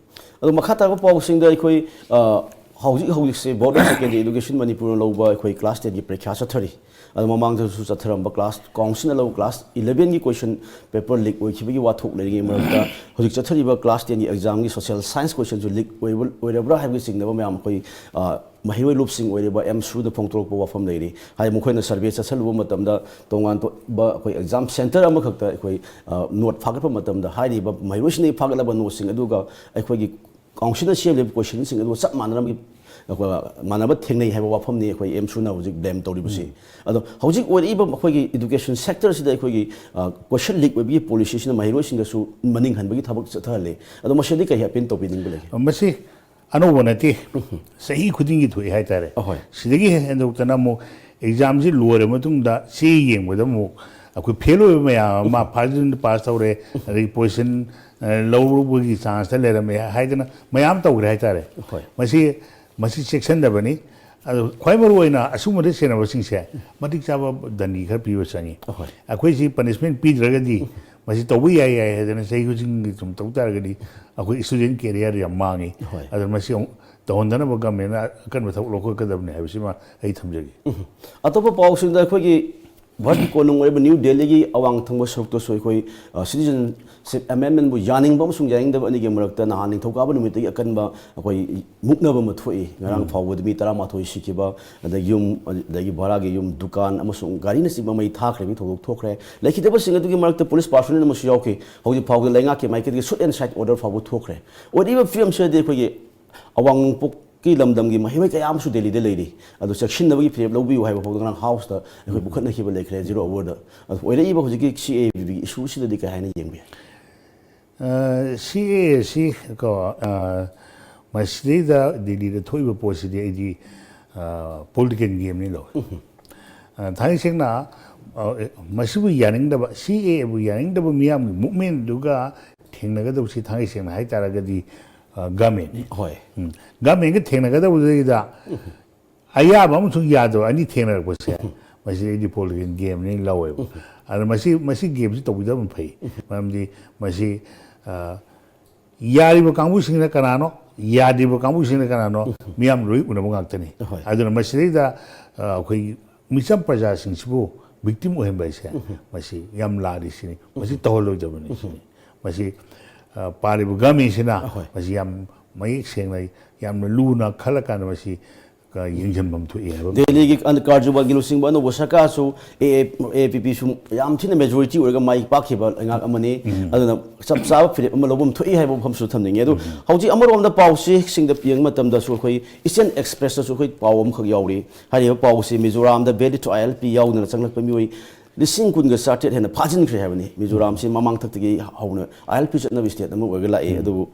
ꯑꯗꯣ ꯃꯈꯥ ꯇꯥꯔꯛꯄ ꯄꯥꯎꯁꯤꯡꯗ ꯑꯩꯈꯣꯏ, ꯑ, ꯍꯧꯖꯤꯛ ꯍꯧꯖꯤꯛꯁꯦ Board of Secondary Education ꯃꯅꯤꯄꯨꯔꯅ ꯂꯧꯕ ꯑꯩꯈꯣꯏ class tenꯒꯤ ꯄꯔꯤꯈ꯭ꯌꯥ ꯆꯠꯊꯔꯤ꯫ ꯑꯗꯣ ꯃꯃꯥꯡꯗꯁꯨ ꯆꯠꯊꯔꯝꯕ class, councilꯅ ꯂꯧꯕ class elevenꯒꯤ question paper leak ꯑꯣꯏꯈꯤꯕꯒꯤ ꯋꯥꯊꯣꯛ ꯂꯩꯔꯤꯉꯩ ꯃꯔꯛꯇ ꯍꯧꯖꯤꯛ ꯆꯠꯊꯔꯤꯕ class tenꯒꯤ examꯒꯤ social science questionꯁꯨ leak ꯑꯣꯏꯕ-, ꯑꯣꯏꯔꯕ꯭ꯔꯥ ꯍꯥꯏꯕꯒꯤ ꯆꯤꯡꯅꯕ ꯃꯌꯥꯝ ꯑꯩꯈꯣꯏ, ꯑ, ꯃꯍꯩꯔꯣꯏ ꯂꯨꯞꯁꯤꯡ ꯑꯣꯏꯔꯤꯕ ꯑꯦꯝꯁꯨꯅ ꯐꯣꯡꯗꯣꯔꯛꯄ ꯋꯥꯐꯝ ꯂꯩꯔꯤ꯫ ꯍꯥꯏꯗꯤ ꯃꯈꯣꯏꯅ survey ꯆꯠꯁꯜꯂꯨꯕ ꯃꯇꯝꯗ ꯇꯣꯉꯥꯟ ꯇꯣꯉꯥꯟꯕ ꯑꯩꯈꯣꯏ exam centre ꯑꯃꯈꯛꯇ ꯑꯩꯈꯣꯏ, ꯑ, note ꯐꯥꯒꯠꯄ ꯃꯇꯝꯗ ꯍꯥꯏꯔꯤꯕ ꯃꯍꯩꯔꯣꯏꯁꯤꯡꯗꯒꯤ ꯐꯥꯒꯠꯂꯕ noteꯁꯤꯡ ꯑꯗꯨꯒ ꯑꯩꯈꯣꯏꯒꯤ councilꯅ ꯁꯦꯝꯂꯤꯕ questionꯁꯤꯡ ꯑꯗꯨꯒ ꯆꯞ ꯃꯥꯟꯅꯔꯝ-, ꯑꯩꯈꯣꯏ ꯃꯥꯟꯅꯕ ꯊꯦꯡꯅꯩ ꯍꯥꯏꯕ ꯋꯥꯐꯝꯅꯤ ꯑꯩꯈꯣꯏ ꯑꯦꯝꯁꯨꯅ ꯍꯧꯖꯤꯛ blame ꯇꯧꯔꯤꯕꯁꯤ꯫ ꯑꯗꯣ ꯍꯧꯖꯤꯛ ꯑꯣꯏꯔꯛꯏꯕ ꯑꯩꯈꯣꯏꯒꯤ education sectorꯁꯤꯗ ꯑꯩꯈꯣꯏꯒꯤ, ꯑ, question leak ꯑꯣꯏꯕꯒꯤ policyꯁꯤꯅ ꯃꯍꯩꯔꯣꯏꯁꯤꯡꯗꯁꯨ ꯃꯅꯤꯡ ꯍꯟꯕꯒꯤ ꯊꯕꯛ ꯆꯠꯊꯍꯜꯂꯤ꯫ ꯑꯗꯣ ꯃꯁꯤꯗꯤ ꯀꯔꯤ appeal ꯇꯧꯕꯤꯅꯤꯡꯕ ꯂꯩꯒꯦ? ꯃꯁꯤ ꯑꯅꯧꯕ ꯅꯠꯇꯦ, ꯆꯍꯤ ꯈꯨꯗꯤꯡꯒꯤ ꯊꯣꯛꯑꯦ ꯍꯥꯏꯇꯥꯔꯦ꯫ ꯑꯍꯣꯏ꯫ ꯁꯤꯗꯒꯤ ꯍꯦꯟꯗꯣꯛꯇꯅ ꯑꯃꯨꯛ examꯁꯤ ꯂꯣꯏꯔꯕ ꯃꯇꯨꯡꯗ ꯆꯦ ꯌꯦꯡꯕꯗ ꯑꯃꯨꯛ ꯑꯩꯈꯣꯏ fail ꯑꯣꯏꯕ ꯃꯌꯥꯝ ꯑꯃ first division pass ꯇꯧꯔꯦ, ꯑꯗꯒꯤ position, ꯑ, ꯂꯧꯔꯨꯕꯒꯤ chanceꯇ ꯂꯩꯔꯝꯃꯦ ꯍꯥꯏꯗꯅ ꯃꯌꯥꯝ ꯇꯧꯈ꯭ꯔꯦ ꯍꯥꯏꯇꯥꯔꯦ꯫ ꯍꯣꯏ꯫ ꯃꯁꯤ, ꯃꯁꯤ ꯆꯦꯛꯁꯤꯟꯗꯕꯅꯤ꯫ ꯑꯗꯣ ꯈ꯭ꯋꯥꯏ ꯃꯔꯨ ꯑꯣꯏꯅ ꯑꯁꯨꯝꯕꯗ ꯁꯦꯟꯅꯕꯁꯤꯡꯁꯦ ꯃꯇꯤꯛ ꯆꯥꯕ ꯗꯟꯗꯤ ꯈꯔ ꯄꯤꯕ ꯆꯪꯉꯤ꯫ ꯑꯍꯣꯏ꯫ ꯑꯩꯈꯣꯏꯁꯤ ꯄꯅꯤꯁꯃꯦꯟ ꯄꯤꯗ꯭ꯔꯒꯗꯤ ꯃꯁꯤ ꯇꯧꯕ ꯌꯥꯏ ꯌꯥꯏ ꯍꯥꯏꯗꯅ ꯆꯍꯤ ꯈꯨꯗꯤꯡꯒꯤ ꯁꯨꯝ ꯇꯧ ꯇꯥꯔꯒꯗꯤ ꯑꯩꯈꯣꯏ ꯏꯁꯇꯨꯗꯦꯟ ꯀꯦꯔꯤꯌꯔ ꯌꯥꯝ ꯃꯥꯡꯉꯤ꯫ ꯍꯣꯏ꯫ ꯑꯗꯨꯅ ꯃꯁꯤ ꯑꯃꯨꯛ ꯇꯧꯍꯟꯗꯅꯕ ꯒꯃꯦꯟꯅ ꯑꯀꯟꯕ ꯊꯕꯛ ꯂꯧꯈꯠꯀꯗꯕꯅꯤ ꯍꯥꯏꯕꯁꯤꯃ ꯑꯩ ꯊꯝꯖꯒꯦ꯫ ꯑꯇꯣꯞꯄ ꯄꯥꯎꯁꯤꯡꯗ ꯑꯩꯈꯣꯏꯒꯤ ꯚꯥꯔꯠꯀꯤ ꯀꯣꯅꯨꯡ ꯑꯣꯏꯔꯤꯕ ꯅ꯭ꯌꯨ ꯗꯦꯜꯂꯤꯒꯤ ꯑꯋꯥꯡ ꯊꯪꯕ ꯁꯔꯨꯛꯇꯁꯨ ꯑꯩꯈꯣꯏ ꯁꯤꯇꯤꯖꯟꯁꯤꯞ ꯑꯦꯃꯦꯟꯃꯦꯟꯕꯨ ꯌꯥꯅꯤꯡꯕ ꯑꯃꯁꯨꯡ ꯌꯥꯅꯤꯡꯗꯕ ꯑꯅꯤꯒꯤ ꯃꯔꯛꯇ ꯅꯍꯥꯟ ꯅꯤꯡꯊꯧꯀꯥꯕ ꯅꯨꯃꯤꯠꯇꯒꯤ ꯑꯀꯟꯕ ꯑꯩꯈꯣꯏ ꯃꯨꯛꯅꯕ ꯑꯃ ꯊꯣꯛꯏ꯫ ꯉꯔꯥꯡ ꯐꯥꯎꯕꯗ ꯃꯤ ꯇꯔꯥꯃꯥꯊꯣꯏ ꯁꯤꯈꯤꯕ, ꯑꯗꯒꯤ ꯌꯨꯝ, ꯑꯗꯒꯤ ꯚꯔꯥꯒꯤ ꯌꯨꯝ, ꯗꯨꯀꯥꯟ ꯑꯃꯁꯨꯡ ꯒꯥꯔꯤꯅꯆꯤꯡꯕ ꯃꯩ ꯊꯥꯈ꯭ꯔꯕꯒꯤ ꯊꯧꯗꯣꯛ ꯊꯣꯛꯈ꯭ꯔꯦ꯫ ꯂꯩꯈꯤꯗꯕꯁꯤꯡ ꯑꯗꯨꯒꯤ ꯃꯔꯛꯇ ꯄꯨꯂꯤꯁ ꯄꯥꯔꯁꯣꯅꯦꯜ ꯑꯃꯁꯨ ꯌꯥꯎꯈꯤ꯫ ꯍꯧꯖꯤꯛ ꯐꯥꯎꯕꯗ ꯂꯩꯉꯥꯛꯀꯤ ꯃꯥꯏꯀꯩꯗꯒꯤ ꯁꯨꯠ ꯑꯦꯟ ꯁꯥꯏꯠ ꯑꯣꯔꯗꯔ ꯐꯥꯎꯕ ꯊꯣꯛꯈ꯭ꯔꯦ꯫ ꯑꯣꯏꯔꯤꯕ ꯐꯤꯕꯝꯁꯤꯗꯗꯤ ꯑꯩꯈꯣꯏꯒꯤ ꯑꯋꯥꯡ ꯅꯣꯡꯄꯣꯛꯀꯤ ꯂꯝꯗꯝꯒꯤ ꯃꯍꯩꯔꯣꯏ ꯀꯌꯥ ꯑꯃꯁꯨ ꯗꯦꯜꯂꯤꯗ ꯂꯩꯔꯤ꯫ ꯑꯗꯨ ꯆꯦꯛꯁꯤꯟꯅꯕꯒꯤ ꯐꯤꯔꯦꯞ ꯂꯧꯕꯤꯌꯨ ꯍꯥꯏꯕ ꯐꯥꯎꯗ ꯉꯔꯥꯡ ꯍꯥꯎꯁꯇ ꯑꯩꯈꯣꯏ ꯄꯨꯈꯠꯅꯈꯤꯕ ꯂꯩꯈ꯭ꯔꯦ, ꯖꯤꯔꯣ ꯑꯋꯔꯗ꯫ ꯑꯗꯨ ꯑꯣꯏꯔꯛꯏꯕ ꯍꯧꯖꯤꯛꯀꯤ ꯁꯤ ꯑꯦ ꯕꯤ ꯕꯤꯒꯤ ꯏꯁꯨꯁꯤꯗꯗꯤ ꯀꯩ ꯍꯥꯏꯅ ꯌꯦꯡꯕꯤ? ꯁꯤ ꯑꯦ ꯑꯦ ꯁꯤ ꯀꯣ, ꯑ, ꯃꯁꯤꯗꯩꯗ ꯗꯤꯜꯂꯤꯗ ꯊꯣꯛꯏꯕ ꯄꯣꯠꯁꯤꯗꯤ ꯑꯩꯗꯤ ꯄꯣꯂꯤꯇꯤꯀꯦꯜ ꯒꯦꯝꯅꯤ ꯂꯧꯋꯦ꯫ ꯑ, ꯊꯥꯡꯉꯩ ꯁꯦꯡꯅ, ꯑ, ꯑꯦ, ꯃꯁꯤꯕꯨ ꯌꯥꯅꯤꯡꯗꯕ, ꯁꯤ ꯑꯦ ꯑꯦꯕꯨ ꯌꯥꯅꯤꯡꯗꯕ ꯃꯤꯌꯥꯝꯒꯤ ꯃꯨꯞꯃꯦꯟꯗꯨꯒ ꯊꯦꯡꯅꯒꯗꯧꯕꯁꯤ ꯊꯥꯡꯉꯩ ꯁꯦꯡꯅ ꯍꯥꯏ ꯇꯥꯔꯒꯗꯤ ꯒꯃꯦꯟꯅꯤ꯫ ꯍꯣꯏ꯫ ꯒꯃꯦꯟꯒ ꯊꯦꯡꯅꯒꯗꯧꯕꯗꯩꯗ ꯑꯌꯥꯕ ꯑꯃꯁꯨꯡ ꯌꯥꯗꯕ ꯑꯅꯤ ꯊꯦꯡꯅꯔꯛꯄꯁꯦ ꯃꯁꯤ ꯑꯩꯗꯤ ꯄꯣꯂꯤꯇꯤꯀꯦꯜ ꯒꯦꯝꯅꯤ ꯂꯧꯋꯦꯕ꯫ ꯑꯗꯨꯅ ꯃꯁꯤ, ꯃꯁꯤ ꯒꯦꯝꯁꯤ ꯇꯧꯕꯤꯗꯕꯅ ꯐꯩ꯫ ꯃꯔꯝꯗꯤ ꯃꯁꯤ, ꯑ, ꯌꯥꯔꯤꯕ ꯀꯥꯡꯕꯨꯁꯤꯡꯅ ꯀꯅꯥꯅꯣ, ꯌꯥꯗ꯭ꯔꯤꯕ ꯀꯥꯡꯕꯨꯁꯤꯡꯅ ꯀꯅꯥꯅꯣ, ꯃꯤꯌꯥꯝ ꯂꯣꯏ ꯎꯅꯕ ꯉꯥꯛꯇꯅꯤ꯫ ꯍꯣꯏ꯫ ꯑꯗꯨꯅ ꯃꯁꯤꯗꯩꯗ, ꯑ, ꯑꯩꯈꯣꯏꯒꯤ ꯃꯤꯆꯝ ꯄ꯭ꯔꯖꯥꯁꯤꯡꯁꯤꯕꯨ ꯚꯤꯛꯇꯤꯝ ꯑꯣꯏꯍꯟꯕ ꯍꯥꯏꯁꯦ ꯃꯁꯤ ꯌꯥꯝ ꯂꯥꯜꯂꯤ ꯁꯤꯅꯤ꯫ ꯃꯁꯤ ꯇꯧꯍꯜꯂꯣꯏꯗꯕꯅꯤ ꯁꯤꯅꯤ꯫ ꯃꯁꯤ, ꯑ, ꯄꯥꯜꯂꯤꯕ ꯒꯃꯦꯟꯁꯤꯅ ꯍꯣꯏ꯫ ꯃꯁꯤ ꯌꯥꯝ ꯃꯌꯦꯛ ꯁꯦꯡꯅ, ꯌꯥꯝꯅ ꯂꯨꯅ ꯈꯜꯂꯀꯥꯟꯗ ꯃꯁꯤ, ꯑ, ꯌꯦꯡꯁꯤꯟꯐꯝ ꯊꯣꯛꯏ ꯍꯥꯏꯕ ꯑꯃ ꯗꯦꯜꯂꯤꯒꯤ ꯀꯥꯔꯖꯨꯕꯥꯒꯤ ꯂꯨꯆꯤꯡꯕ ꯑꯅꯧꯕ ꯁꯔꯀꯥꯔꯁꯨ ꯑꯦ ꯑꯦ ꯄꯤ ꯄꯤꯁꯨ ꯌꯥꯝ ꯊꯤꯅ ꯃꯦꯖꯣꯔꯤꯇꯤ ꯑꯣꯏꯔꯒ ꯃꯥꯏ ꯄꯥꯛꯈꯤꯕ ꯂꯩꯉꯥꯛ ꯑꯃꯅꯤ꯫ ꯑꯗꯨꯅ ꯆꯞ ꯆꯥꯕ ꯐꯤꯔꯦꯞ ꯑꯃ ꯂꯧꯐꯝ ꯊꯣꯛꯏ ꯍꯥꯏꯕ ꯋꯥꯐꯝꯁꯨ ꯊꯝꯅꯤꯡꯉꯤ꯫ ꯑꯗꯨ ꯍꯧꯖꯤꯛ ꯑꯃꯔꯣꯝꯗ ꯄꯥꯎꯁꯤꯡꯗ ꯌꯦꯡꯕ ꯃꯇꯝꯗꯁꯨ ꯑꯩꯈꯣꯏ ꯏꯁꯇꯔꯟ ꯑꯦꯛꯁꯄ꯭ꯔꯦꯁꯇꯁꯨ ꯑꯩꯈꯣꯏ ꯄꯥꯎ ꯑꯃꯈꯛ ꯌꯥꯎꯔꯤ꯫ ꯍꯥꯏꯔꯤꯕ ꯄꯥꯎꯁꯤ ꯃꯤꯖꯣꯔꯥꯝꯗ ꯚꯦꯂꯤꯗ ꯑꯥꯏ ꯑꯦꯜ ꯄꯤ ꯌꯥꯎꯗꯅ ꯆꯪꯂꯛꯄ ꯃꯤꯑꯣꯏ ꯂꯤꯁꯤꯡ ꯀꯨꯟꯒ ꯆꯥꯇ꯭ꯔꯦꯠ ꯍꯦꯟꯅ ꯐꯥꯖꯤꯟꯈ꯭ꯔꯦ ꯍꯥꯏꯕꯅꯤ꯫ ꯃꯤꯖꯣꯔꯥꯝꯁꯤ ꯃꯃꯥꯡꯊꯛꯇꯒꯤ ꯍꯧꯅ ꯑꯥꯏ ꯑꯦꯜ ꯄꯤ ꯆꯠꯅꯕ ꯁ꯭ꯇꯦꯠ ꯑꯃ ꯑꯣꯏꯔꯒ ꯂꯥꯛꯑꯦ꯫ ꯑꯗꯨꯕꯨ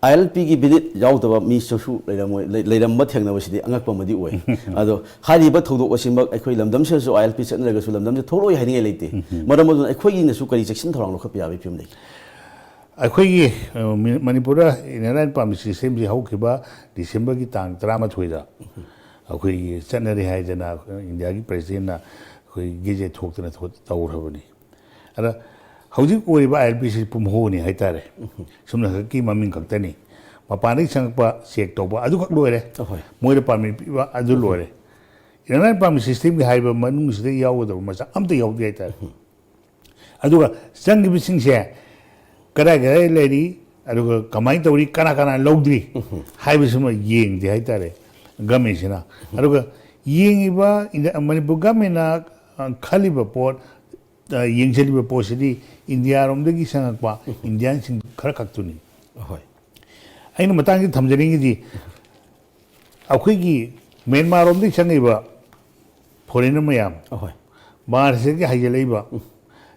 ꯑꯥꯏ ꯑꯦꯜ ꯄꯤꯒꯤ ꯚꯦꯂꯤꯗ ꯌꯥꯎꯗꯕ ꯃꯤꯁꯨ ꯂꯩꯔꯝꯃꯣꯏ, ꯂꯩ-, ꯂꯩꯔꯝꯕ ꯊꯦꯡꯅꯕꯁꯤꯗꯤ ꯑꯉꯛꯄ ꯑꯃꯗꯤ ꯑꯣꯏ꯫ ꯑꯗꯣ ꯍꯥꯏꯔꯤꯕ ꯊꯧꯗꯣꯛ ꯑꯁꯤꯃꯛ ꯑꯩꯈꯣꯏ ꯂꯝꯗꯝꯁꯤꯗꯁꯨ ꯑꯥꯏ ꯑꯦꯜ ꯄꯤ ꯆꯠꯅꯔꯒꯁꯨ ꯂꯝꯗꯝꯁꯦ ꯊꯣꯛꯂꯛꯑꯣꯏ ꯍꯥꯏꯅꯤꯡꯉꯥꯏ ꯂꯩꯇꯦ꯫ ꯃꯔꯝ ꯑꯗꯨꯅ ꯑꯩꯈꯣꯏꯒꯤꯅꯁꯨ ꯀꯔꯤ ꯆꯦꯛꯁꯤꯟ ꯊꯧꯔꯥꯡ ꯂꯧꯈꯠꯄ ꯌꯥꯕꯒꯤ ꯐꯤꯕꯝ ꯂꯩ? ꯑꯩꯈꯣꯏꯒꯤ, ꯑ, ꯃꯤ-, ꯃꯅꯤꯄꯨꯔꯗ ꯏꯟꯅꯔ ꯂꯥꯏꯟ ꯄꯥꯔꯃꯤꯠ ꯁꯤꯁꯇꯦꯝꯁꯤ ꯍꯧꯈꯤꯕ ꯗꯤꯁꯦꯝꯕꯔꯒꯤ ꯇꯥꯡ ꯇꯔꯥꯃꯥꯊꯣꯏꯗ ꯑꯩꯈꯣꯏꯒꯤ ꯆꯠꯅꯔꯤ ꯍꯥꯏꯗꯅ ꯏꯟꯗꯤꯌꯥꯒꯤ ꯄ꯭ꯔꯦꯁꯤꯗꯦꯟꯅ ꯑꯩꯈꯣꯏ ꯒꯦꯖꯦꯠ ꯊꯣꯛꯇꯅ ꯊꯣ- ꯇꯧꯈ꯭ꯔꯕꯅꯤ꯫ ꯑꯗ ꯍꯧꯖꯤꯛ ꯑꯣꯏꯔꯤꯕ ꯑꯥꯏ ꯑꯦꯜ ꯄꯤ ꯁꯤ ꯄꯨꯝꯍꯣꯅꯤ ꯍꯥꯏꯇꯥꯔꯦ꯫ ꯁꯨꯝꯅ ꯈꯛꯀꯤ ꯃꯃꯤꯡ ꯈꯛꯇꯅꯤ꯫ ꯃꯄꯥꯟꯗꯒꯤ ꯆꯪꯉꯛꯄ ꯆꯦꯛ ꯇꯧꯕ ꯑꯗꯨꯈꯛ ꯂꯣꯏꯔꯦ꯫ ꯑꯍꯣꯏ꯫ ꯃꯣꯏꯗ ꯄꯥꯔꯃꯤꯠ ꯄꯤꯕ ꯑꯗꯨ ꯂꯣꯏꯔꯦ꯫ ꯏꯟꯅꯔ ꯂꯥꯏꯟ ꯄꯥꯔꯃꯤꯠ ꯁꯤꯁꯇꯦꯝꯒꯤ ꯍꯥꯏꯕ ꯃꯅꯨꯡꯁꯤꯗ ꯌꯥꯎꯒꯗꯕ ꯃꯆꯥꯛ ꯑꯝꯇ ꯌꯥꯎꯗꯦ ꯍꯥꯏꯇꯥꯔꯦ꯫ ꯑꯗꯨꯒ ꯆꯪꯈꯤꯕꯁꯤꯡꯁꯦ ꯀꯗꯥꯏ ꯀꯗꯥꯏ ꯂꯩꯔꯤ, ꯑꯗꯨꯒ ꯀꯃꯥꯏꯅ ꯇꯧꯔꯤ, ꯀꯅꯥ ꯀꯅꯥ ꯂꯧꯗ꯭ꯔꯤ ꯍꯥꯏꯕꯁꯤꯃ ꯌꯦꯡꯗꯦ ꯍꯥꯏꯇꯥꯔꯦ ꯒꯃꯦꯟꯁꯤꯅ꯫ ꯑꯗꯨꯒ ꯌꯦꯡꯉꯤꯕ ꯏꯟꯗꯤꯌꯥ, ꯃꯅꯤꯄꯨꯔ ꯒꯃꯦꯟꯅ, ꯑ, ꯈꯜꯂꯤꯕ ꯄꯣꯠ, ꯑ, ꯌꯦꯡꯁꯤꯜꯂꯤꯕ ꯄꯣꯠꯁꯤꯗꯤ ꯏꯟꯗꯤꯌꯥꯔꯣꯝꯗꯒꯤ ꯆꯪꯉꯛꯄ ꯏꯟꯗꯤꯌꯥꯟꯁꯤꯡ ꯈꯔ ꯈꯛꯇꯨꯅꯤ꯫ ꯑꯍꯣꯏ꯫ ꯑꯩꯅ ꯃꯇꯥꯡꯁꯤꯗ ꯊꯝꯖꯅꯤꯡꯉꯤꯗꯤ, ꯑꯩꯈꯣꯏꯒꯤ ꯃ꯭ꯌꯥꯟꯃꯥꯔꯔꯣꯝꯗꯒꯤ ꯆꯪꯉꯤꯕ ꯐꯣꯔꯦꯅꯔ ꯃꯌꯥꯝ, ꯑꯍꯣꯏ꯫ ꯕꯪꯒ꯭ꯂꯥꯗꯦꯁꯇꯒꯤ ꯍꯥꯏꯖꯤꯜꯂꯛꯏꯕ,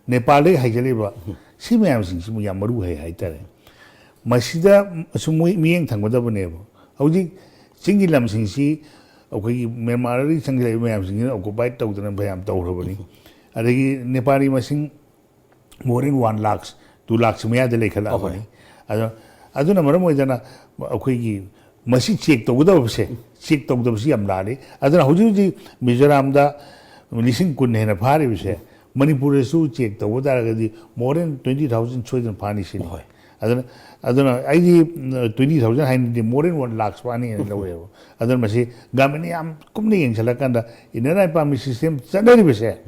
ꯅꯦꯄꯥꯜꯗꯒꯤ ꯍꯥꯏꯖꯤꯜꯂꯛꯏꯕ, ꯁꯤ ꯃꯌꯥꯝꯁꯤꯡꯁꯤꯕꯨ ꯌꯥꯝ ꯃꯔꯨ ꯑꯣꯏ ꯍꯥꯏꯇꯥꯔꯦ꯫ ꯃꯁꯤꯗ ꯁꯨꯝ ꯃꯣꯏ ꯃꯤꯠꯌꯦꯡ ꯊꯝꯒꯗꯕꯅꯦꯕ꯫ ꯍꯧꯖꯤꯛ ꯆꯤꯡꯒꯤ ꯂꯝꯁꯤꯡꯁꯤ ꯑꯩꯈꯣꯏꯒꯤ ꯃ꯭ꯌꯥꯟꯃꯥꯔꯗꯒꯤ ꯆꯪꯁꯤꯜꯂꯛꯏꯕ ꯃꯌꯥꯝꯁꯤꯡꯁꯤꯅ ꯑꯣꯀꯨꯄꯥꯏ ꯇꯧꯗꯅ ꯐꯅꯌꯥꯝ ꯇꯧꯈ꯭ꯔꯕꯅꯤ꯫ ꯑꯗꯒꯤ ꯅꯦꯄꯥꯂꯤ ꯃꯁꯤꯡ more than one lakhs, two lakhs ꯃꯌꯥꯗ ꯂꯩꯈꯠꯂꯛꯑꯕꯅꯤ꯫ ꯑꯍꯣꯏ꯫ ꯑꯗꯣ, ꯑꯗꯨꯅ ꯃꯔꯝ ꯑꯣꯏꯗꯅ ꯑꯩꯈꯣꯏꯒꯤ ꯃꯁꯤ ꯆꯦꯛ ꯇꯧꯒꯗꯕꯁꯦ, ꯆꯦꯛ ꯇꯧꯗꯕꯁꯤ ꯌꯥꯝ ꯂꯥꯜꯂꯤ꯫ ꯑꯗꯨꯅ ꯍꯧꯖꯤꯛ ꯍꯧꯖꯤꯛ ꯃꯤꯖꯣꯔꯥꯝꯗ ꯂꯤꯁꯤꯡ ꯀꯨꯟ ꯍꯦꯟꯅ ꯐꯥꯔꯤꯕꯁꯦ, ꯃꯅꯤꯄꯨꯔꯗꯁꯨ ꯆꯦꯛ ꯇꯧꯕ ꯇꯥꯔꯒꯗꯤ more than twenty thousand ꯁꯣꯏꯗꯅ ꯐꯥꯅꯤ ꯁꯤꯅꯤ꯫ ꯍꯣꯏ꯫ ꯑꯗꯨꯅ, ꯑꯗꯨꯅ ꯑꯩꯗꯤ, ꯎꯝ, twenty thousand ꯍꯥꯏꯅꯗꯤ more than one lakhs ꯐꯥꯅꯤꯅ ꯂꯧꯋꯦꯕ꯫ ꯑꯗꯨꯅ ꯃꯁꯤ ꯒꯃꯦꯟꯅ ꯌꯥꯝ ꯀꯨꯞꯅ ꯌꯦꯡꯁꯤꯜꯂꯀꯥꯟꯗ ꯏꯟꯅꯔ ꯂꯥꯏꯟ ꯄꯥꯔꯃꯤꯠ ꯁꯤꯁꯇꯦꯝ ꯆꯠꯅꯔꯤꯕꯁꯦ,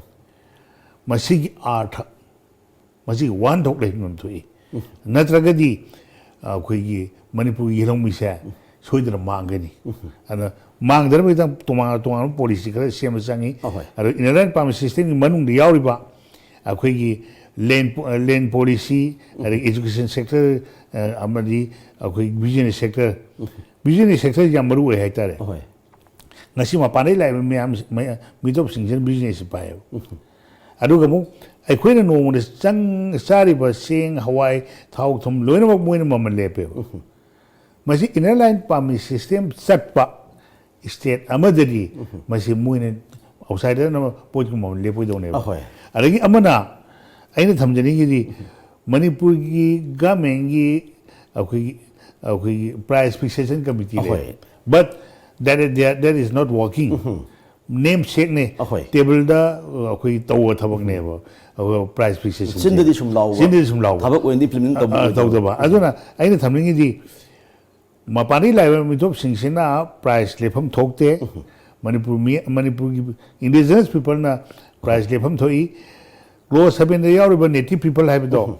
ꯃꯁꯤꯒꯤ ꯑꯥꯔꯊ, ꯃꯁꯤꯒꯤ ꯋꯥꯍꯟꯊꯣꯛ ꯂꯩꯐꯝ ꯊꯣꯛꯏ꯫ ꯅꯠꯇ꯭ꯔꯒꯗꯤ ꯑꯩꯈꯣꯏꯒꯤ ꯃꯅꯤꯄꯨꯔꯒꯤ ꯌꯦꯜꯍꯧꯃꯤꯁꯦ ꯁꯣꯏꯗꯅ ꯃꯥꯡꯒꯅꯤ꯫ ꯑꯗꯨꯅ ꯃꯥꯡꯗꯅꯕꯒꯤꯗꯃꯛ ꯇꯣꯉꯥꯟ ꯇꯣꯉꯥꯟꯕ ꯄꯣꯂꯤꯁꯤ ꯈꯔ ꯁꯦꯝꯕ ꯆꯪꯉꯤ꯫ ꯑꯍꯣꯏ꯫ ꯑꯗꯣ ꯏꯟꯅꯔ ꯂꯥꯏꯟ ꯄꯥꯔꯃꯤꯠ ꯁꯤꯁꯇꯦꯝꯒꯤ ꯃꯅꯨꯡꯗ ꯌꯥꯎꯔꯤꯕ ꯑꯩꯈꯣꯏꯒꯤ ꯂꯦꯟ, ꯂꯦꯟ ꯄꯣꯂꯤꯁꯤ, ꯑꯗꯒꯤ ꯏꯖꯨꯀꯦꯁꯟ ꯁꯦꯛꯇꯔ, ꯑꯃꯗꯤ ꯑꯩꯈꯣꯏ ꯕꯤꯖꯤꯅꯦꯁ ꯁꯦꯛꯇꯔ, ꯕꯤꯖꯤꯅꯦꯁ ꯁꯦꯛꯇꯔ ꯌꯥꯝ ꯃꯔꯨ ꯑꯣꯏ ꯍꯥꯏꯇꯥꯔꯦ꯫ ꯑꯍꯣꯏ꯫ ꯉꯁꯤ ꯃꯄꯥꯟꯗꯒꯤ ꯂꯥꯛꯏꯕ ꯃꯌꯥꯝ, ꯃꯌꯥꯝ, ꯃꯤꯇꯣꯞꯁꯤꯡꯁꯤꯅ ꯕꯤꯖꯤꯅꯦꯁꯁꯤ ꯄꯥꯏꯌꯦꯕ꯫ ꯑꯗꯨꯒ ꯑꯃꯨꯛ ꯑꯩꯈꯣꯏꯅ ꯅꯣꯡꯃꯗ ꯆꯪ-, ꯆꯥꯔꯤꯕ ꯆꯦꯡ, ꯍꯋꯥꯏ, ꯊꯥꯎ, ꯊꯨꯝ ꯂꯣꯏꯅꯃꯛ ꯃꯣꯏꯅ ꯃꯃꯜ ꯂꯦꯞꯄꯦꯕ꯫ ꯃꯁꯤ ꯏꯟꯅꯔ ꯂꯥꯏꯟ ꯄꯥꯔꯃꯤꯠ ꯁꯤꯁꯇꯦꯝ ꯆꯠꯄ ꯁ꯭ꯇꯦꯠ ꯑꯃꯗꯗꯤ ꯃꯁꯤ ꯃꯣꯏꯅ ꯑꯥꯎꯠꯁꯥꯏꯗꯔꯅ ꯄꯣꯠꯀꯤ ꯃꯃꯜ ꯂꯦꯞꯄꯣꯏꯗꯧꯅꯦꯕ꯫ ꯑꯍꯣꯏ꯫ ꯑꯗꯒꯤ ꯑꯃꯅ ꯑꯩꯅ ꯊꯝꯖꯅꯤꯡꯉꯤꯗꯤ ꯃꯅꯤꯄꯨꯔꯒꯤ ꯒꯃꯦꯟꯒꯤ ꯑꯩꯈꯣꯏꯒꯤ, ꯑꯩꯈꯣꯏꯒꯤ ꯄ꯭ꯔꯥꯏꯁ ꯐꯤꯛꯁꯦꯁꯟ ꯀꯃꯤꯇꯤ ꯂꯩ꯫ ꯑꯍꯣꯏ꯫ But That is, that, that is not working. Name sake ꯅꯦ꯫ ꯑꯍꯣꯏ꯫ Table ꯗ ꯑꯩꯈꯣꯏ ꯇꯧꯕ ꯊꯕꯛꯅꯦꯕ꯫ ꯑꯩꯈꯣꯏ price fixation ꯁꯦ꯫ ꯆꯤꯟꯗꯗꯤ ꯁꯨꯝ ꯂꯥꯎꯕ꯫ ꯆꯤꯟꯗꯗꯤ ꯁꯨꯝ ꯂꯥꯎꯕ꯫ ꯊꯕꯛ ꯑꯣꯏꯅꯗꯤ implement ꯇꯧꯕ ꯑ, ꯑ, ꯇꯧꯗꯕ꯫ ꯑꯗꯨꯅ ꯑꯩꯅ ꯊꯝꯅꯤꯡꯉꯤꯗꯤ, ꯃꯄꯥꯟꯗꯒꯤ ꯂꯥꯛꯏꯕ ꯃꯤꯇꯣꯞꯁꯤꯡꯁꯤꯅ price ꯂꯦꯞꯐꯝ ꯊꯣꯛꯇꯦ꯫ ꯃꯅꯤꯄꯨꯔ ꯃꯤ, ꯃꯅꯤꯄꯨꯔꯒꯤ indigenous people ꯅ price ꯂꯦꯞꯐꯝ ꯊꯣꯛꯏ꯫ Clause seven ꯗ ꯌꯥꯎꯔꯤꯕ native people ꯍꯥꯏꯕꯗꯣ,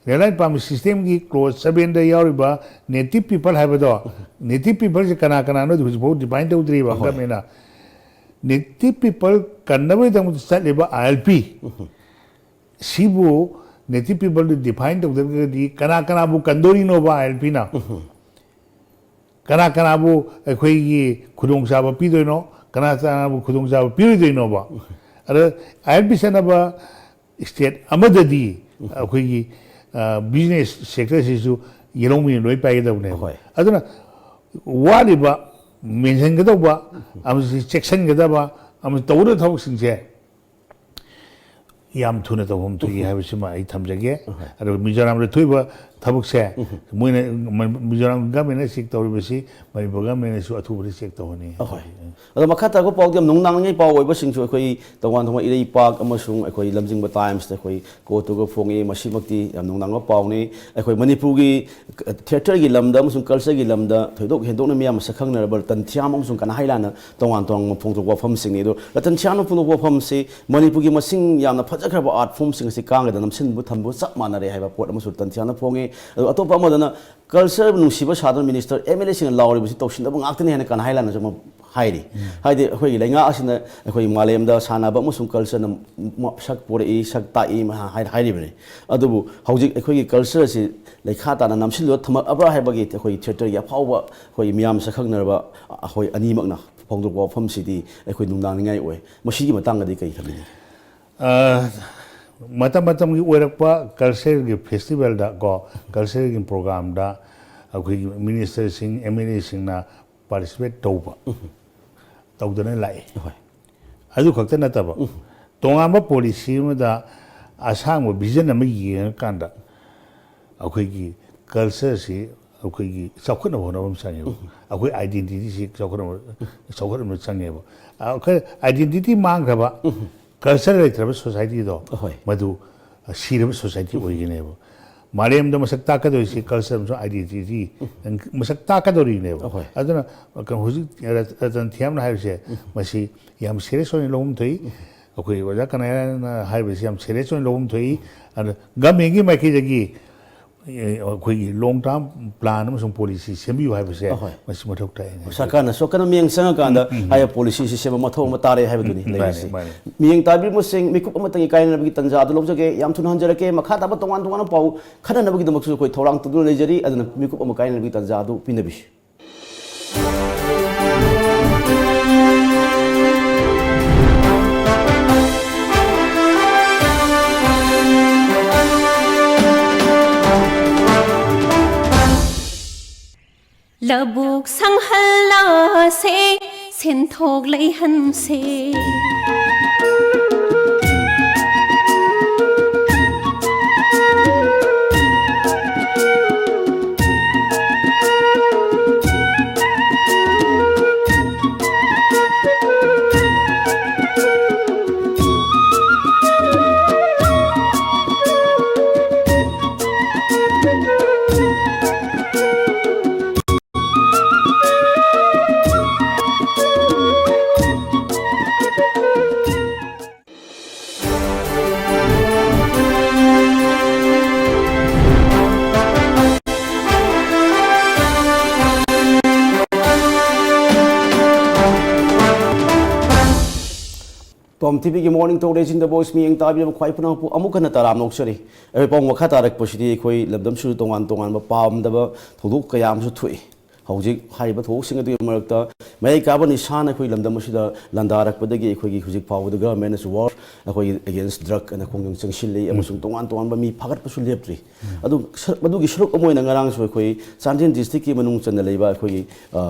Reliance Permit System ꯒꯤ Clause seven ꯗ ꯌꯥꯎꯔꯤꯕ native people ꯍꯥꯏꯕꯗꯣ, native people ꯁꯦ ꯀꯅꯥ ꯀꯅꯥꯅꯣ ꯍꯧꯖꯤꯛꯐꯥꯎ define ꯇꯧꯗ꯭ꯔꯤꯕ꯫ ꯑꯍꯣꯏ꯫ Government ꯅ native people ꯀꯟꯅꯕꯒꯤꯗꯃꯛꯇ ꯆꯠꯂꯤꯕ I L P ꯁꯤꯕꯨ native people ꯗꯨ define ꯇꯧꯗ꯭ꯔꯒꯗꯤ ꯀꯅꯥ ꯀꯅꯥꯕꯨ ꯀꯟꯗꯣꯔꯤꯅꯣꯕ I L P ꯅ? ꯀꯅꯥ ꯀꯅꯥꯕꯨ ꯑꯩꯈꯣꯏꯒꯤ ꯈꯨꯗꯣꯡꯆꯥꯕ ꯄꯤꯗꯣꯏꯅꯣ, ꯀꯅꯥ ꯀꯅꯥꯕꯨ ꯈꯨꯗꯣꯡꯆꯥꯕ ꯄꯤꯔꯣꯏꯗꯣꯏꯅꯣꯕ? ꯑꯗ I L P ꯆꯠꯅꯕ state ꯑꯃꯗꯗꯤ ꯑꯩꯈꯣꯏꯒꯤ, ꯑ, business sector ꯁꯤꯁꯨ ꯌꯦꯜꯍꯧꯃꯤꯅ ꯂꯣꯏ ꯄꯥꯏꯒꯗꯕꯅꯦꯕ꯫ ꯍꯣꯏ꯫ ꯑꯗꯨꯅ ꯋꯥꯠꯂꯤꯕ, ꯃꯦꯟꯁꯤꯟꯒꯗꯧꯕ ꯑꯃꯁꯨꯡ ꯆꯦꯛꯁꯤꯟꯒꯗꯕ ꯑꯃꯁꯨꯡ ꯇꯧꯒꯗꯕ ꯊꯕꯛꯁꯤꯡꯁꯦ ꯌꯥꯝ ꯊꯨꯅ ꯇꯧꯐꯝ ꯊꯣꯛꯏ ꯍꯥꯏꯕꯁꯤꯃ ꯑꯩ ꯊꯝꯖꯒꯦ꯫ ꯑꯗꯨꯒ ꯃꯤꯖꯣꯔꯥꯝꯗ ꯊꯣꯛꯏꯕ ꯊꯕꯛꯁꯦ, ꯃꯣꯏꯅ, ꯃ-, ꯃꯤꯖꯣꯔꯥꯝ government ꯅ check ꯇꯧꯔꯤꯕꯁꯤ ꯃꯅꯤꯄꯨꯔ government ꯅꯁꯨ ꯑꯊꯨꯕꯗ check ꯇꯧꯍꯟꯅꯤ꯫ ꯑꯍꯣꯏ꯫ ꯑꯗꯣ ꯃꯈꯥ ꯇꯥꯔꯛꯄ ꯄꯥꯎꯗꯤ ꯌꯥꯝ ꯅꯨꯡꯅꯥꯡꯅꯤꯡꯉꯥꯏ ꯄꯥꯎ ꯑꯣꯏꯕꯁꯤꯡꯁꯨ ꯑꯩꯈꯣꯏ ꯇꯣꯉꯥꯟ ꯇꯣꯉꯥꯟꯕ ꯏꯔꯩꯄꯥꯛ ꯑꯃꯁꯨꯡ ꯑꯩꯈꯣꯏ ꯂꯝꯖꯤꯡꯕ Times ꯇ ꯑꯩꯈꯣꯏ quote ꯇꯧꯔꯒ ꯐꯣꯡꯉꯤ꯫ ꯃꯁꯤꯃꯛꯇꯤ ꯌꯥꯝ ꯅꯨꯡꯅꯥꯡꯕ ꯄꯥꯎꯅꯤ꯫ ꯑꯩꯈꯣꯏ ꯃꯅꯤꯄꯨꯔꯒꯤ theatre ꯒꯤ ꯂꯝꯗ ꯑꯃꯁꯨꯡ culture ꯒꯤ ꯂꯝꯗ ꯊꯣꯏꯗꯣꯛ ꯍꯦꯟꯗꯣꯛꯅ ꯃꯤꯌꯥꯝꯅ ꯁꯛꯈꯪꯅꯔꯕ ꯔꯇꯟ ꯊꯤꯌꯥꯝ ꯑꯃꯁꯨꯡ ꯀꯅꯥꯍꯩꯂꯥꯅ ꯇꯣꯉꯥꯟ ꯇꯣꯉꯥꯟꯕ ꯐꯣꯡꯗꯣꯛꯄ ꯋꯥꯐꯝꯁꯤꯡꯅꯤ꯫ ꯑꯗꯣ ꯔꯇꯟ ꯊꯤꯌꯥꯝꯅ ꯐꯣꯡꯗꯣꯛꯄ ꯋꯥꯐꯝꯁꯤ ꯃꯅꯤꯄꯨꯔꯒꯤ ꯃꯁꯤꯡ ꯌꯥꯝꯅ ꯐꯖꯈ꯭ꯔꯕ art form ꯁꯤꯡ ꯑꯁꯤ ꯀꯥꯡꯒꯗ ꯅꯝꯁꯤꯟꯕ ꯊꯝꯕ ꯆꯞ ꯃꯥꯟꯅꯔꯦ ꯍꯥꯏꯕ ꯄꯣꯠ ꯑꯃꯁꯨ ꯔꯇꯟ ꯊꯤꯌꯥꯝꯅ ꯐꯣꯡꯉꯤ꯫ ꯑꯗꯣ ꯑꯇꯣꯞꯄ ꯑꯃꯗꯅ culture ꯕꯨ ꯅꯨꯡꯁꯤꯕ ꯁꯥꯗꯨꯅ minister, M L A ꯁꯤꯡꯅ ꯂꯥꯎꯔꯤꯕꯁꯤ ꯇꯧꯁꯤꯟꯅꯕ ꯉꯥꯛꯇꯅꯤ ꯍꯥꯏꯅ ꯀꯅꯥꯍꯩꯂꯥꯅꯁꯨ ꯑꯃ ꯍꯥꯏꯔꯤ꯫ ꯍꯥꯏꯗꯤ ꯑꯩꯈꯣꯏꯒꯤ ꯂꯩꯉꯥꯛ ꯑꯁꯤꯅ ꯑꯩꯈꯣꯏꯒꯤ ꯃꯥꯂꯦꯝꯗ ꯁꯥꯟꯅꯕ ꯑꯃꯁꯨꯡ culture ꯅ ꯃ-, ꯁꯛ ꯄꯨꯔꯛꯏ, ꯁꯛ ꯇꯥꯛꯏ ꯃꯍꯥ-, ꯍꯥꯏ-, ꯍꯥꯏꯔꯤꯕꯅꯤ꯫ ꯑꯗꯨꯕꯨ ꯍꯧꯖꯤꯛ ꯑꯩꯈꯣꯏꯒꯤ culture ꯑꯁꯤ ꯂꯩꯈꯥ ꯇꯥꯅ ꯅꯝꯁꯤꯜꯂꯒ ꯊꯝꯃꯛꯑꯕ꯭ꯔꯥ ꯍꯥꯏꯕꯒꯤ ꯑꯩꯈꯣꯏꯒꯤ theatre ꯒꯤ ꯑꯐꯥꯎꯕ ꯑꯩꯈꯣꯏ ꯃꯤꯌꯥꯝ ꯁꯛꯈꯪꯅꯔꯕ ꯑꯩꯈꯣꯏ ꯑꯅꯤꯃꯛꯅ ꯐꯣꯡꯗꯣꯛꯄ ꯋꯥꯐꯝꯁꯤꯗꯤ ꯑꯩꯈꯣꯏ ꯅꯨꯡꯅꯥꯡꯅꯤꯡꯉꯥꯏ ꯑꯣꯏ꯫ ꯃꯁꯤꯒꯤ ꯃꯇꯥꯡꯗꯗꯤ ꯀꯔꯤ ꯈꯟꯕꯤꯅꯤꯡꯉꯤ? ꯑ, ꯃꯇꯝ ꯃꯇꯝꯒꯤ ꯑꯣꯏꯔꯛꯄ culture ꯒꯤ festival ꯗ ꯀꯣ, culture ꯒꯤ program ꯗ ꯑꯩꯈꯣꯏꯒꯤ minister ꯁꯤꯡ, M L A ꯁꯤꯡꯅ participate ꯇꯧꯕ, ꯇꯧꯗꯅ ꯂꯥꯛꯏ꯫ ꯍꯣꯏ꯫ ꯑꯗꯨ ꯈꯛꯇ ꯅꯠꯇꯕ, ꯇꯣꯉꯥꯟꯕ policy ꯑꯃꯗ ꯑꯁꯥꯡꯕ vision ꯑꯃ ꯌꯦꯡꯉꯀꯥꯟꯗ ꯑꯩꯈꯣꯏꯒꯤ culture ꯁꯤ ꯑꯩꯈꯣꯏꯒꯤ ꯆꯥꯎꯈꯠꯅꯕ ꯍꯣꯠꯅꯕ ꯑꯃ ꯆꯪꯉꯦꯕ꯫ ꯑꯩꯈꯣꯏ ꯑꯥꯏꯗꯦꯟꯇꯤꯇꯤꯁꯤ ꯆꯥꯎꯈꯠꯅꯕ, ꯆꯥꯎꯈꯠꯅꯕ ꯆꯪꯉꯦꯕ꯫ ꯑꯩꯈꯣꯏ ꯑꯥꯏꯗꯦꯟꯇꯤꯇꯤ ꯃꯥꯡꯈ꯭ꯔꯕ, ꯀꯜꯆꯔ ꯂꯩꯇ꯭ꯔꯕ ꯁꯣꯁꯥꯏꯇꯤꯗꯣ, ꯑꯍꯣꯏ꯫ ꯃꯗꯨ ꯁꯤꯔꯕ ꯁꯣꯁꯥꯏꯇꯤ ꯑꯣꯏꯒꯅꯦꯕ꯫ ꯃꯥꯂꯦꯝꯗ ꯃꯁꯛ ꯇꯥꯛꯀꯗꯧꯔꯤꯁꯤ ꯀꯜꯆꯔ ꯑꯃꯁꯨꯡ ꯑꯥꯏꯗꯦꯟꯇꯤꯇꯤ ꯃꯁꯛ ꯇꯥꯛꯀꯗꯧꯔꯤꯅꯦꯕ꯫ ꯑꯍꯣꯏ꯫ ꯑꯗꯨꯅ ꯀꯩꯅꯣ ꯍꯧꯖꯤꯛ ꯔ-, ꯔꯇꯟ ꯊꯤꯌꯥꯝꯅ ꯍꯥꯏꯕꯁꯦ, ꯃꯁꯤ ꯌꯥꯝ ꯁꯦꯔꯤꯌꯁ ꯑꯣꯏꯅ ꯂꯧꯐꯝ ꯊꯣꯛꯏ꯫ ꯑꯩꯈꯣꯏ ꯑꯣꯖꯥ ꯀꯅꯥꯌꯥꯅ ꯍꯥꯏꯕꯁꯤ ꯌꯥꯝ ꯁꯦꯔꯤꯌꯁ ꯑꯣꯏꯅ ꯂꯧꯐꯝ ꯊꯣꯛꯏ꯫ ꯑꯗ ꯒꯃꯦꯟꯒꯤ ꯃꯥꯏꯀꯩꯗꯒꯤ ꯑꯩꯈꯣꯏꯒꯤ ꯂꯣꯡ ꯇꯥꯔꯝ ꯄ꯭ꯂꯥꯟ ꯑꯃꯁꯨꯡ ꯄꯣꯂꯤꯁꯤ ꯁꯦꯝꯕꯤꯌꯨ ꯍꯥꯏꯕꯁꯦ, ꯑꯍꯣꯏ꯫ ꯃꯁꯤ ꯃꯊꯧ ꯇꯥꯏ꯫ ꯁꯔꯀꯥꯔꯅꯁꯨ ꯑꯀꯟꯕ ꯃꯤꯠꯌꯦꯡ ꯆꯪꯉꯀꯥꯟꯗ ꯍꯥꯏꯔꯤꯕ ꯄꯣꯂꯤꯁꯤꯁꯤ ꯁꯦꯝꯕ ꯃꯊꯧ ꯑꯃ ꯇꯥꯔꯦ ꯍꯥꯏꯕꯗꯨꯅꯤ ꯂꯩꯔꯤꯁꯤ꯫ ꯃꯥꯅꯦ, ꯃꯥꯅꯦ꯫ ꯃꯤꯠꯌꯦꯡ ꯇꯥꯕꯤꯔꯤꯕꯁꯤꯡ ꯃꯤꯀꯨꯞ ꯑꯃꯇꯪꯒꯤ ꯀꯥꯏꯅꯅꯕꯒꯤ ꯇꯥꯟꯖꯥ ꯑꯗꯨ ꯂꯧꯖꯒꯦ꯫ ꯌꯥꯝ ꯊꯨꯅ ꯍꯟꯖꯔꯛꯀꯦ꯫ ꯃꯈꯥ ꯇꯥꯕ ꯇꯣꯉꯥꯟ ꯇꯣꯉꯥꯟꯕ ꯄꯥꯎ ꯈꯟꯅꯅꯕꯒꯤꯗꯃꯛꯁꯨ ꯑꯩꯈꯣꯏ ꯊꯧꯔꯥꯡ ꯇꯧꯗꯨꯅ ꯂꯩꯖꯔꯤ꯫ ꯑꯗꯨꯅ ꯃꯤꯀꯨꯞ ꯑꯃ ꯀꯥꯏꯅꯅꯕꯒꯤ ꯇꯥꯟꯖꯥ ꯑꯗꯨ ꯄꯤꯅꯕꯤꯁꯤ꯫ ꯂꯧꯕꯨꯛ ꯁꯪꯍꯜꯂꯁꯦ, ꯁꯦꯟꯊꯣꯛ ꯂꯩꯍꯟꯁꯦ꯫ ꯇꯣꯝ ꯇꯤꯚꯤꯒꯤ Morning Talk Legend The Voice ꯃꯤꯠꯌꯦꯡ ꯇꯥꯕꯤꯔꯕ ꯈ꯭ꯋꯥꯏ ꯄꯨꯝꯅꯃꯛꯄꯨ ꯑꯃꯨꯛ ꯍꯟꯅ ꯇꯔꯥꯝꯅ ꯑꯣꯛꯆꯔꯤ꯫ ꯑꯩꯈꯣꯏ ꯄꯥꯎ ꯃꯈꯥ ꯇꯥꯔꯛꯄꯁꯤꯗꯤ ꯑꯩꯈꯣꯏ ꯂꯝꯗꯝꯁꯤꯗ ꯇꯣꯉꯥꯟ ꯇꯣꯉꯥꯟꯕ ꯄꯥꯝꯗꯕ ꯊꯧꯗꯣꯛ ꯀꯌꯥ ꯑꯃꯁꯨ ꯊꯣꯛꯏ꯫ ꯍꯧꯖꯤꯛ ꯍꯥꯏꯔꯤꯕ ꯊꯧꯗꯣꯛꯁꯤꯡ ꯑꯗꯨꯒꯤ ꯃꯔꯛꯇ ꯃꯌꯥꯏ ꯀꯥꯕ ꯅꯤꯁꯥꯅ ꯑꯩꯈꯣꯏ ꯂꯝꯗꯝ ꯑꯁꯤꯗ ꯂꯥꯟꯗꯥꯔꯛꯄꯗꯒꯤ ꯑꯩꯈꯣꯏꯒꯤ ꯍꯧꯖꯤꯛ ꯐꯥꯎꯕꯗ government ꯑꯁꯤ war, ꯑꯩꯈꯣꯏꯒꯤ against drug ꯑꯅ ꯈꯣꯡꯖꯪ ꯆꯪꯁꯤꯜꯂꯤ ꯑꯃꯁꯨꯡ ꯇꯣꯉꯥꯟ ꯇꯣꯉꯥꯟꯕ ꯃꯤ ꯐꯥꯒꯠꯄꯁꯨ ꯂꯦꯞꯇ꯭ꯔꯤ꯫ ꯑꯗꯨ ꯁꯔ-, ꯃꯗꯨꯒꯤ ꯁꯔꯨꯛ ꯑꯃ ꯑꯣꯏꯅ ꯉꯔꯥꯡꯁꯨ ꯑꯩꯈꯣꯏ ꯆꯥꯟꯗꯦꯜ district ꯀꯤ ꯃꯅꯨꯡ ꯆꯟꯅ ꯂꯩꯕ ꯑꯩꯈꯣꯏꯒꯤ, ꯑ,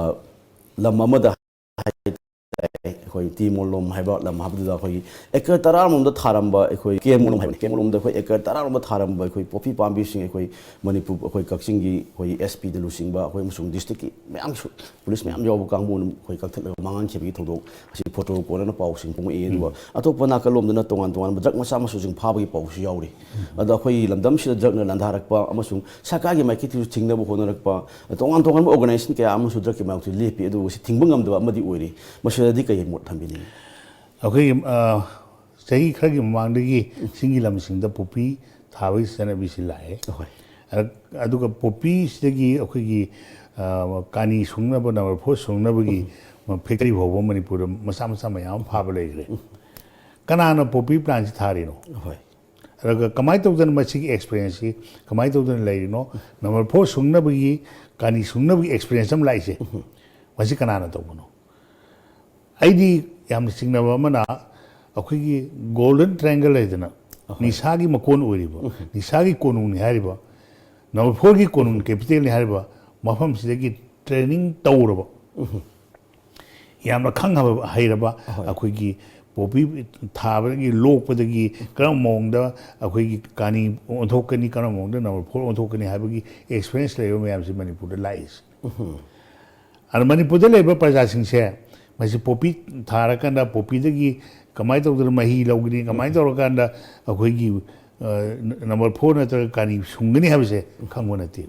ꯂꯝ ꯑꯃꯗ ꯍꯥꯏ-, ꯑꯩꯈꯣꯏ ꯇꯤ ꯃꯣꯂꯣꯝ ꯍꯥꯏꯕ ꯂꯝ ꯍꯥꯏꯕꯗꯨꯗ ꯑꯩꯈꯣꯏꯒꯤ ꯑꯦꯀꯔ ꯇꯔꯥꯔꯣꯝꯗ ꯊꯥꯔꯝꯕ, ꯑꯩꯈꯣꯏ ꯀꯦ ꯃꯣꯂꯣꯝ ꯍꯥꯏꯕꯅꯤ, ꯀꯦ ꯃꯣꯂꯣꯝꯗ ꯑꯩꯈꯣꯏ ꯑꯦꯀꯔ ꯇꯔꯥꯔꯣꯝꯗ ꯊꯥꯔꯝꯕ ꯑꯩꯈꯣꯏ ꯄꯣꯄꯤ ꯄꯥꯝꯕꯤꯁꯤꯡ ꯑꯩꯈꯣꯏ ꯃꯅꯤꯄꯨꯔ, ꯑꯩꯈꯣꯏ ꯀꯛꯆꯤꯡꯒꯤ ꯑꯩꯈꯣꯏ ꯑꯦꯁ ꯄꯤꯗ ꯂꯨꯆꯤꯡꯕ ꯑꯩꯈꯣꯏ ꯑꯃꯁꯨꯡ ꯗꯤꯁꯇ꯭ꯔꯤꯛꯀꯤ ꯃꯌꯥꯝꯁꯨ, ꯄꯨꯂꯤꯁ ꯃꯌꯥꯝ ꯌꯥꯎꯕ ꯀꯥꯡꯕꯨꯅ ꯑꯩꯈꯣꯏ ꯀꯛꯊꯠꯂꯒ ꯃꯥꯡꯍꯟꯈꯤꯕꯒꯤ ꯊꯧꯗꯣꯛ ꯑꯁꯤ ꯐꯣꯇꯣ ꯀꯣꯟꯅꯅ ꯄꯥꯎꯁꯤꯡ ꯐꯣꯡꯉꯛꯏ꯫ ꯑꯗꯨꯒ ꯑꯇꯣꯞꯄ ꯅꯥꯀꯜꯂꯣꯝꯗꯅ ꯇꯣꯉꯥꯟ ꯇꯣꯉꯥꯟꯕ ꯗ꯭ꯔꯒ ꯃꯆꯥ ꯃꯁꯨꯁꯤꯡ ꯐꯥꯕꯒꯤ ꯄꯥꯎꯁꯨ ꯌꯥꯎꯔꯤ꯫ ꯑꯗꯣ ꯑꯩꯈꯣꯏꯒꯤ ꯂꯝꯗꯝꯁꯤꯗ ꯗ꯭ꯔꯒꯅ ꯂꯥꯟꯗꯥꯔꯛꯄ ꯑꯃꯁꯨꯡ ꯁꯔꯀꯥꯔꯒꯤ ꯃꯥꯏꯀꯩꯗꯒꯤꯁꯨ ꯊꯤꯡꯅꯕ ꯍꯣꯠꯅꯔꯛꯄ, ꯇꯣꯉꯥꯟ ꯇꯣꯉꯥꯟꯕ ꯑꯣꯔꯒꯅꯥꯏꯖꯦꯁꯟ ꯀꯌꯥ ꯑꯃꯁꯨ ꯗ꯭ꯔꯒꯀꯤ ꯃꯥꯌꯣꯛꯇ ꯂꯦꯞꯄꯤ, ꯑꯗꯨꯕꯨ ꯁꯤ ꯊꯤꯡꯕ ꯉꯝꯗꯕ ꯑꯃꯗꯤ ꯑꯣꯏꯔꯤ꯫ ꯃꯁꯤꯗꯗꯤ ꯀꯩ ꯃꯣꯠ ꯊꯝꯕꯤꯅꯤꯡꯉꯤ? ꯑꯩꯈꯣꯏꯒꯤ, ꯑ, ꯆꯍꯤ ꯈꯔꯒꯤ ꯃꯃꯥꯡꯗꯒꯤ ꯆꯤꯡꯒꯤ ꯂꯝꯁꯤꯡꯗ ꯄꯣꯄꯤ ꯊꯥꯕꯒꯤ ꯆꯠꯅꯕꯤꯁꯤ ꯂꯥꯛꯑꯦ꯫ ꯑꯍꯣꯏ꯫ ꯑ-, ꯑꯗꯨꯒ ꯄꯣꯄꯤꯁꯤꯗꯒꯤ ꯑꯩꯈꯣꯏꯒꯤ, ꯑ, ꯀꯥꯅꯤ ꯁꯨꯡꯅꯕ, ꯅꯝꯕꯔ ꯐꯣꯔ ꯁꯨꯡꯅꯕꯒꯤ ꯐꯦꯛꯇꯔꯤ ꯐꯥꯎꯕ ꯃꯅꯤꯄꯨꯔꯗ ꯃꯆꯥ ꯃꯆꯥ ꯃꯌꯥꯝ ꯑꯃ ꯐꯥꯕ ꯂꯩꯈ꯭ꯔꯦ꯫ ꯀꯅꯥꯅ ꯄꯣꯄꯤ ꯄ꯭ꯂꯥꯟꯁꯤ ꯊꯥꯔꯤꯅꯣ? ꯑꯍꯣꯏ꯫ ꯑꯗꯨꯒ ꯀꯃꯥꯏꯅ ꯇꯧꯗꯅ ꯃꯁꯤꯒꯤ ꯑꯦꯛꯁꯄꯤꯔꯤꯌꯦꯟꯁꯁꯤ ꯀꯃꯥꯏꯅ ꯇꯧꯗꯅ ꯂꯩꯔꯤꯅꯣ? ꯅꯝꯕꯔ ꯐꯣꯔ ꯁꯨꯡꯅꯕꯒꯤ, ꯀꯥꯅꯤ ꯁꯨꯡꯅꯕꯒꯤ ꯑꯦꯛꯁꯄꯤꯔꯤꯌꯦꯟꯁ ꯑꯃ ꯂꯥꯛꯏꯁꯦ, ꯃꯁꯤ ꯀꯅꯥꯅ ꯇꯧꯕꯅꯣ? ꯑꯩꯗꯤ ꯌꯥꯝꯅ ꯆꯤꯡꯅꯕ ꯑꯃꯅ, ꯑꯩꯈꯣꯏꯒꯤ ꯒꯣꯜꯗꯟ ꯇ꯭ꯔꯥꯏꯌꯦꯡꯒꯜ ꯍꯥꯏꯗꯅ, ꯑꯍꯣꯏ꯫ ꯅꯤꯁꯥꯒꯤ ꯃꯀꯣꯟ ꯑꯣꯏꯔꯤꯕ, ꯅꯤꯁꯥꯒꯤ ꯀꯣꯅꯨꯡꯅꯤ ꯍꯥꯏꯔꯤꯕ, ꯅꯝꯕꯔ ꯐꯣꯔꯒꯤ ꯀꯣꯅꯨꯡ ꯀꯦꯄꯤꯇꯦꯜꯅꯤ ꯍꯥꯏꯔꯤꯕ ꯃꯐꯝꯁꯤꯗꯒꯤ ꯇ꯭ꯔꯦꯅꯤꯡ ꯇꯧꯔꯕ, ꯌꯥꯝꯅ ꯈꯪ ꯍꯩꯔꯕ ꯑꯍꯣꯏ꯫ ꯑꯩꯈꯣꯏꯒꯤ ꯄꯣꯄꯤ ꯊꯥꯕꯗꯒꯤ, ꯂꯣꯛꯄꯗꯒꯤ ꯀꯔꯝꯕ ꯃꯑꯣꯡꯗ ꯑꯩꯈꯣꯏꯒꯤ ꯀꯥꯅꯤ ꯑꯣꯟꯊꯣꯛꯀꯅꯤ, ꯀꯔꯝꯕ ꯃꯑꯣꯡꯗ ꯅꯝꯕꯔ ꯐꯣꯔ ꯑꯣꯟꯊꯣꯛꯀꯅꯤ ꯍꯥꯏꯕꯒꯤ ꯑꯦꯛꯁꯄꯤꯔꯤꯌꯦꯟꯁ ꯂꯩꯕ ꯃꯌꯥꯝꯁꯤ ꯃꯅꯤꯄꯨꯔꯗ ꯂꯥꯛꯏꯁꯦ꯫ ꯑꯗꯣ ꯃꯅꯤꯄꯨꯔꯗ ꯂꯩꯔꯤꯕ ꯄ꯭ꯔꯖꯥꯁꯤꯡꯁꯦ ꯃꯁꯤ ꯄꯣꯄꯤ ꯊꯥꯔꯀꯥꯟꯗ ꯄꯣꯄꯤꯗꯒꯤ ꯀꯃꯥꯏꯅ ꯇꯧꯗꯅ ꯃꯍꯤ ꯂꯧꯒꯅꯤ, ꯀꯃꯥꯏꯅ ꯇꯧꯔꯀꯥꯟꯗ ꯑꯩꯈꯣꯏꯒꯤ, ꯑ, ꯅꯝꯕꯔ ꯐꯣꯔ ꯅꯠꯇ꯭ꯔꯒ ꯀꯥꯅꯤ ꯁꯨꯡꯒꯅꯤ ꯍꯥꯏꯕꯁꯦ ꯈꯪꯕ ꯅꯠꯇꯦ꯫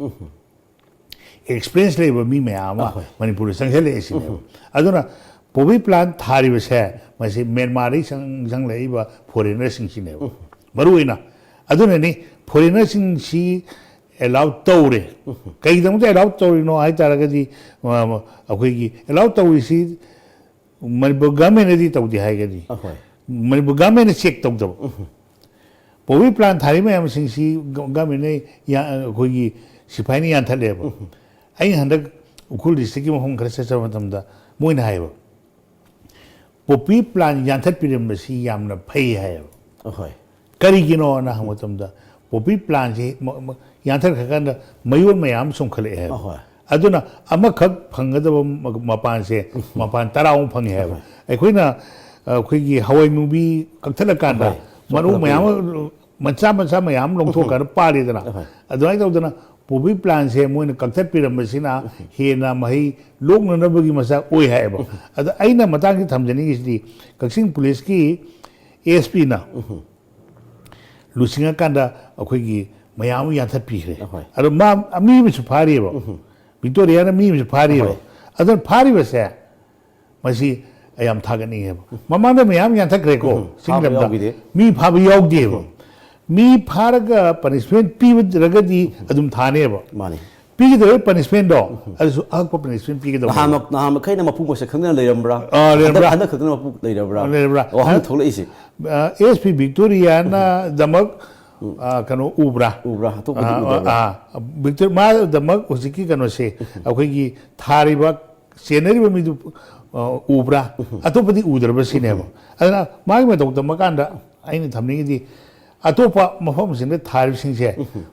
ꯑꯦꯛꯁꯄꯤꯔꯤꯌꯦꯟꯁ ꯂꯩꯕ ꯃꯤ ꯃꯌꯥꯝ ꯑꯃ ꯑꯍꯣꯏ꯫ ꯃꯅꯤꯄꯨꯔꯗ ꯆꯪꯁꯤꯜꯂꯛꯑꯦ ꯁꯤꯅꯦꯕ꯫ ꯑꯗꯨꯅ ꯄꯣꯄꯤ ꯄ꯭ꯂꯥꯟ ꯊꯥꯔꯤꯕꯁꯦ ꯃꯁꯤ ꯃ꯭ꯌꯥꯟꯃꯥꯔꯗꯒꯤ ꯆꯪ-, ꯆꯪꯂꯛꯏꯕ ꯐꯣꯔꯦꯅꯔꯁꯤꯡꯁꯤꯅꯦꯕ꯫ ꯃꯔꯨ ꯑꯣꯏꯅ ꯑꯗꯨꯅꯅꯤ ꯐꯣꯔꯦꯅꯔꯁꯤꯡꯁꯤ ꯑꯦꯂꯥꯎ ꯇꯧꯔꯦ꯫ ꯀꯩꯒꯤꯗꯃꯛꯇ ꯑꯦꯂꯥꯎ ꯇꯧꯔꯤꯅꯣ ꯍꯥꯏ ꯇꯥꯔꯒꯗꯤ, ꯑ, ꯑꯩꯈꯣꯏꯒꯤ ꯑꯦꯂꯥꯎ ꯇꯧꯔꯤꯁꯤ ꯃꯅꯤꯄꯨꯔ ꯒꯚꯔꯟꯃꯦꯟꯅꯗꯤ ꯇꯧꯗꯦ ꯍꯥꯏꯒꯅꯤ꯫ ꯑꯍꯣꯏ꯫ ꯃꯅꯤꯄꯨꯔ ꯒꯚꯔꯟꯃꯦꯟꯅ ꯆꯦꯛ ꯇꯧꯗꯕ꯫ ꯄꯣꯄꯤ ꯄ꯭ꯂꯥꯟ ꯊꯥꯔꯤ ꯃꯌꯥꯝꯁꯤꯡꯁꯤ ꯒ-, ꯒꯚꯔꯟꯃꯦꯟꯅ ꯌꯥ-, ꯑꯩꯈꯣꯏꯒꯤ ꯁꯤꯐꯥꯏꯅ ꯌꯥꯟꯊꯠꯂꯦꯕ꯫ ꯑꯩꯅ ꯍꯟꯗꯛ ꯎꯈ꯭ꯔꯨꯜ ꯗꯤꯁꯇ꯭ꯔꯤꯛꯀꯤ ꯃꯐꯝ ꯈꯔ ꯆꯠꯆꯕ ꯃꯇꯝꯗ ꯃꯣꯏꯅ ꯍꯥꯏꯌꯦꯕ, ꯄꯣꯄꯤ ꯄ꯭ꯂꯥꯟ ꯌꯥꯟꯊꯠꯄꯤꯔꯝꯕꯁꯤ ꯌꯥꯝꯅ ꯐꯩ ꯍꯥꯏꯌꯦꯕ꯫ ꯑꯍꯣꯏ꯫ ꯀꯔꯤꯒꯤꯅꯣꯅ ꯍꯪꯕ ꯃꯇꯝꯗ, ꯄꯣꯄꯤ ꯄ꯭ꯂꯥꯟꯁꯤ ꯃ-, ꯃ-, ꯌꯥꯟꯊꯠꯈ꯭ꯔꯀꯥꯟꯗ ꯃꯌꯣꯟ ꯃꯌꯥꯝ ꯑꯃ ꯆꯣꯡꯈꯠꯂꯛꯑꯦ ꯍꯥꯏꯕ꯫ ꯑꯍꯣꯏ꯫ ꯑꯗꯨꯅ ꯑꯃꯈꯛ ꯐꯪꯒꯗꯕ ꯃ- ꯃꯄꯥꯟꯁꯦ ꯃꯄꯥꯟ ꯇꯔꯥꯃꯨꯛ ꯐꯪꯉꯦ ꯍꯥꯏꯕ꯫ ꯑꯩꯈꯣꯏꯅ ꯑ, ꯑꯩꯈꯣꯏꯒꯤ ꯍꯋꯥꯏ ꯃꯨꯕꯤ ꯀꯛꯊꯠꯂꯀꯥꯟꯗ ꯍꯣꯏ, ꯃꯔꯨ ꯆꯥꯎꯈꯠꯂꯛꯄ ꯃꯌꯥꯝ ꯑꯃ ꯃꯆꯥ ꯃꯆꯥ ꯃꯌꯥꯝ ꯂꯧꯊꯣꯛꯀꯥꯟꯗ ꯄꯥꯜꯂꯤꯗꯅ꯫ ꯑꯗꯨꯃꯥꯏꯅ ꯇꯧꯗꯅ ꯄꯣꯄꯤ ꯄ꯭ꯂꯥꯟꯁꯦ ꯃꯣꯏꯅ ꯀꯛꯊꯠꯄꯤꯔꯝꯕꯁꯤꯅ ꯍꯦꯟꯅ ꯃꯍꯩ ꯂꯣꯛꯅꯅꯕꯒꯤ ꯃꯆꯥꯛ ꯑꯣꯏ ꯍꯥꯏꯌꯦꯕ꯫ ꯑꯗ ꯑꯩꯅ ꯃꯇꯥꯡꯁꯤ ꯊꯝꯖꯅꯤꯡꯉꯤꯁꯤꯗꯤ ꯀꯛꯆꯤꯡ ꯄꯨꯂꯤꯁꯀꯤ ꯑꯦꯁ ꯄꯤꯅ ꯂꯨꯆꯤꯡꯉꯀꯥꯟꯗ ꯑꯩꯈꯣꯏꯒꯤ ꯃꯌꯥꯝ ꯑꯃ ꯌꯥꯟꯊꯠꯄꯤꯈ꯭ꯔꯦ꯫ ꯑꯍꯣꯏ꯫ ꯑꯗꯣ ꯃꯥ ꯃꯤ ꯑꯃꯁꯨ ꯐꯥꯔꯤꯑꯕ꯫ ꯚꯤꯛꯇꯣꯔꯤꯌꯥꯅ ꯃꯤ ꯑꯃꯁꯨ ꯐꯥꯔꯤꯑꯕ꯫ ꯑꯍꯣꯏ꯫ ꯑꯗꯨꯅ ꯐꯥꯔꯤꯕꯁꯦ ꯃꯁꯤ ꯑꯩ ꯌꯥꯝ ꯊꯥꯒꯠꯅꯤꯡꯉꯦꯕ꯫ ꯃꯃꯥꯡꯗ ꯃꯌꯥꯝ ꯌꯥꯟꯊꯠꯈ꯭ꯔꯦꯀꯣ꯫ ꯎꯝ, ꯁꯤꯒꯤ ꯐꯥꯕ ꯂꯝꯗ ꯌꯥꯎꯈꯤꯗꯦ꯫ ꯃꯤ ꯐꯥꯕ ꯌꯥꯎꯗꯦꯕ꯫ ꯃꯤ ꯐꯥꯔꯒ ꯄꯅꯤꯁꯃꯦꯟ ꯄꯤꯗ꯭ꯔꯒꯗꯤ ꯑꯗꯨꯝ ꯊꯥꯅꯦꯕ꯫ ꯃꯥꯅꯤ꯫ ꯄꯤꯒꯗꯕ ꯄꯅꯤꯁꯃꯦꯟꯗꯣ ꯑꯗꯨꯁꯨ ꯑꯍꯛꯄ ꯄꯅꯤꯁꯃꯦꯟ ꯄꯤꯒꯗꯕ꯫ ꯅꯍꯥꯟ ꯅꯍꯥꯟ ꯃꯈꯩꯅ ꯃꯄꯨ ꯃꯁꯛ ꯈꯪꯗꯅ ꯂꯩꯔꯝꯕ꯭ꯔꯥ? ꯑꯥ, ꯂꯩꯔꯝꯕ꯭ꯔꯥ? ꯍꯟꯗꯛ ꯍꯟꯗꯛ ꯈꯛꯇꯅ ꯃꯄꯨ ꯂꯩꯔꯕ꯭ꯔꯥ? ꯑꯥ, ꯂꯩꯔꯝꯕ꯭ꯔꯥ? ꯋꯥꯍꯪ ꯊꯣꯛꯂꯛꯏꯁꯦ꯫ ꯑꯦꯁ ꯄꯤ ꯚꯤꯛꯇꯣꯔꯤꯌꯥꯅꯗꯃꯛ ꯑ, ꯀꯩꯅꯣ ꯎꯕ꯭ꯔꯥ? ꯎꯕ꯭ꯔꯥ? ꯑꯇꯣꯞꯄꯗꯤ ꯑꯥ, ꯎꯗꯕ꯭ꯔꯥ? ꯑꯥ, ꯚꯤꯛꯇꯣꯔ ꯃꯥꯗꯃꯛ ꯍꯧꯖꯤꯛꯀꯤ ꯀꯩꯅꯣꯁꯦ ꯑꯩꯈꯣꯏꯒꯤ ꯊꯥꯔꯤꯕ ꯆꯦꯟꯅꯔꯤꯕ ꯃꯤꯗꯨ ꯑ, ꯎꯕ꯭ꯔꯥ? ꯑꯇꯣꯞꯄꯗꯤ ꯎꯗ꯭ꯔꯕ ꯁꯤꯅꯦꯕ꯫ ꯑꯗꯨꯅ ꯃꯥꯒꯤ ꯃꯇꯧ ꯇꯝꯕ ꯀꯥꯟꯗ ꯑꯩꯅ ꯊꯝꯅꯤꯡꯉꯤꯗꯤ ꯑꯇꯣꯞꯄ ꯃꯐꯝꯁꯤꯡꯗ ꯊꯥꯔꯤꯕꯁꯤꯡꯁꯦ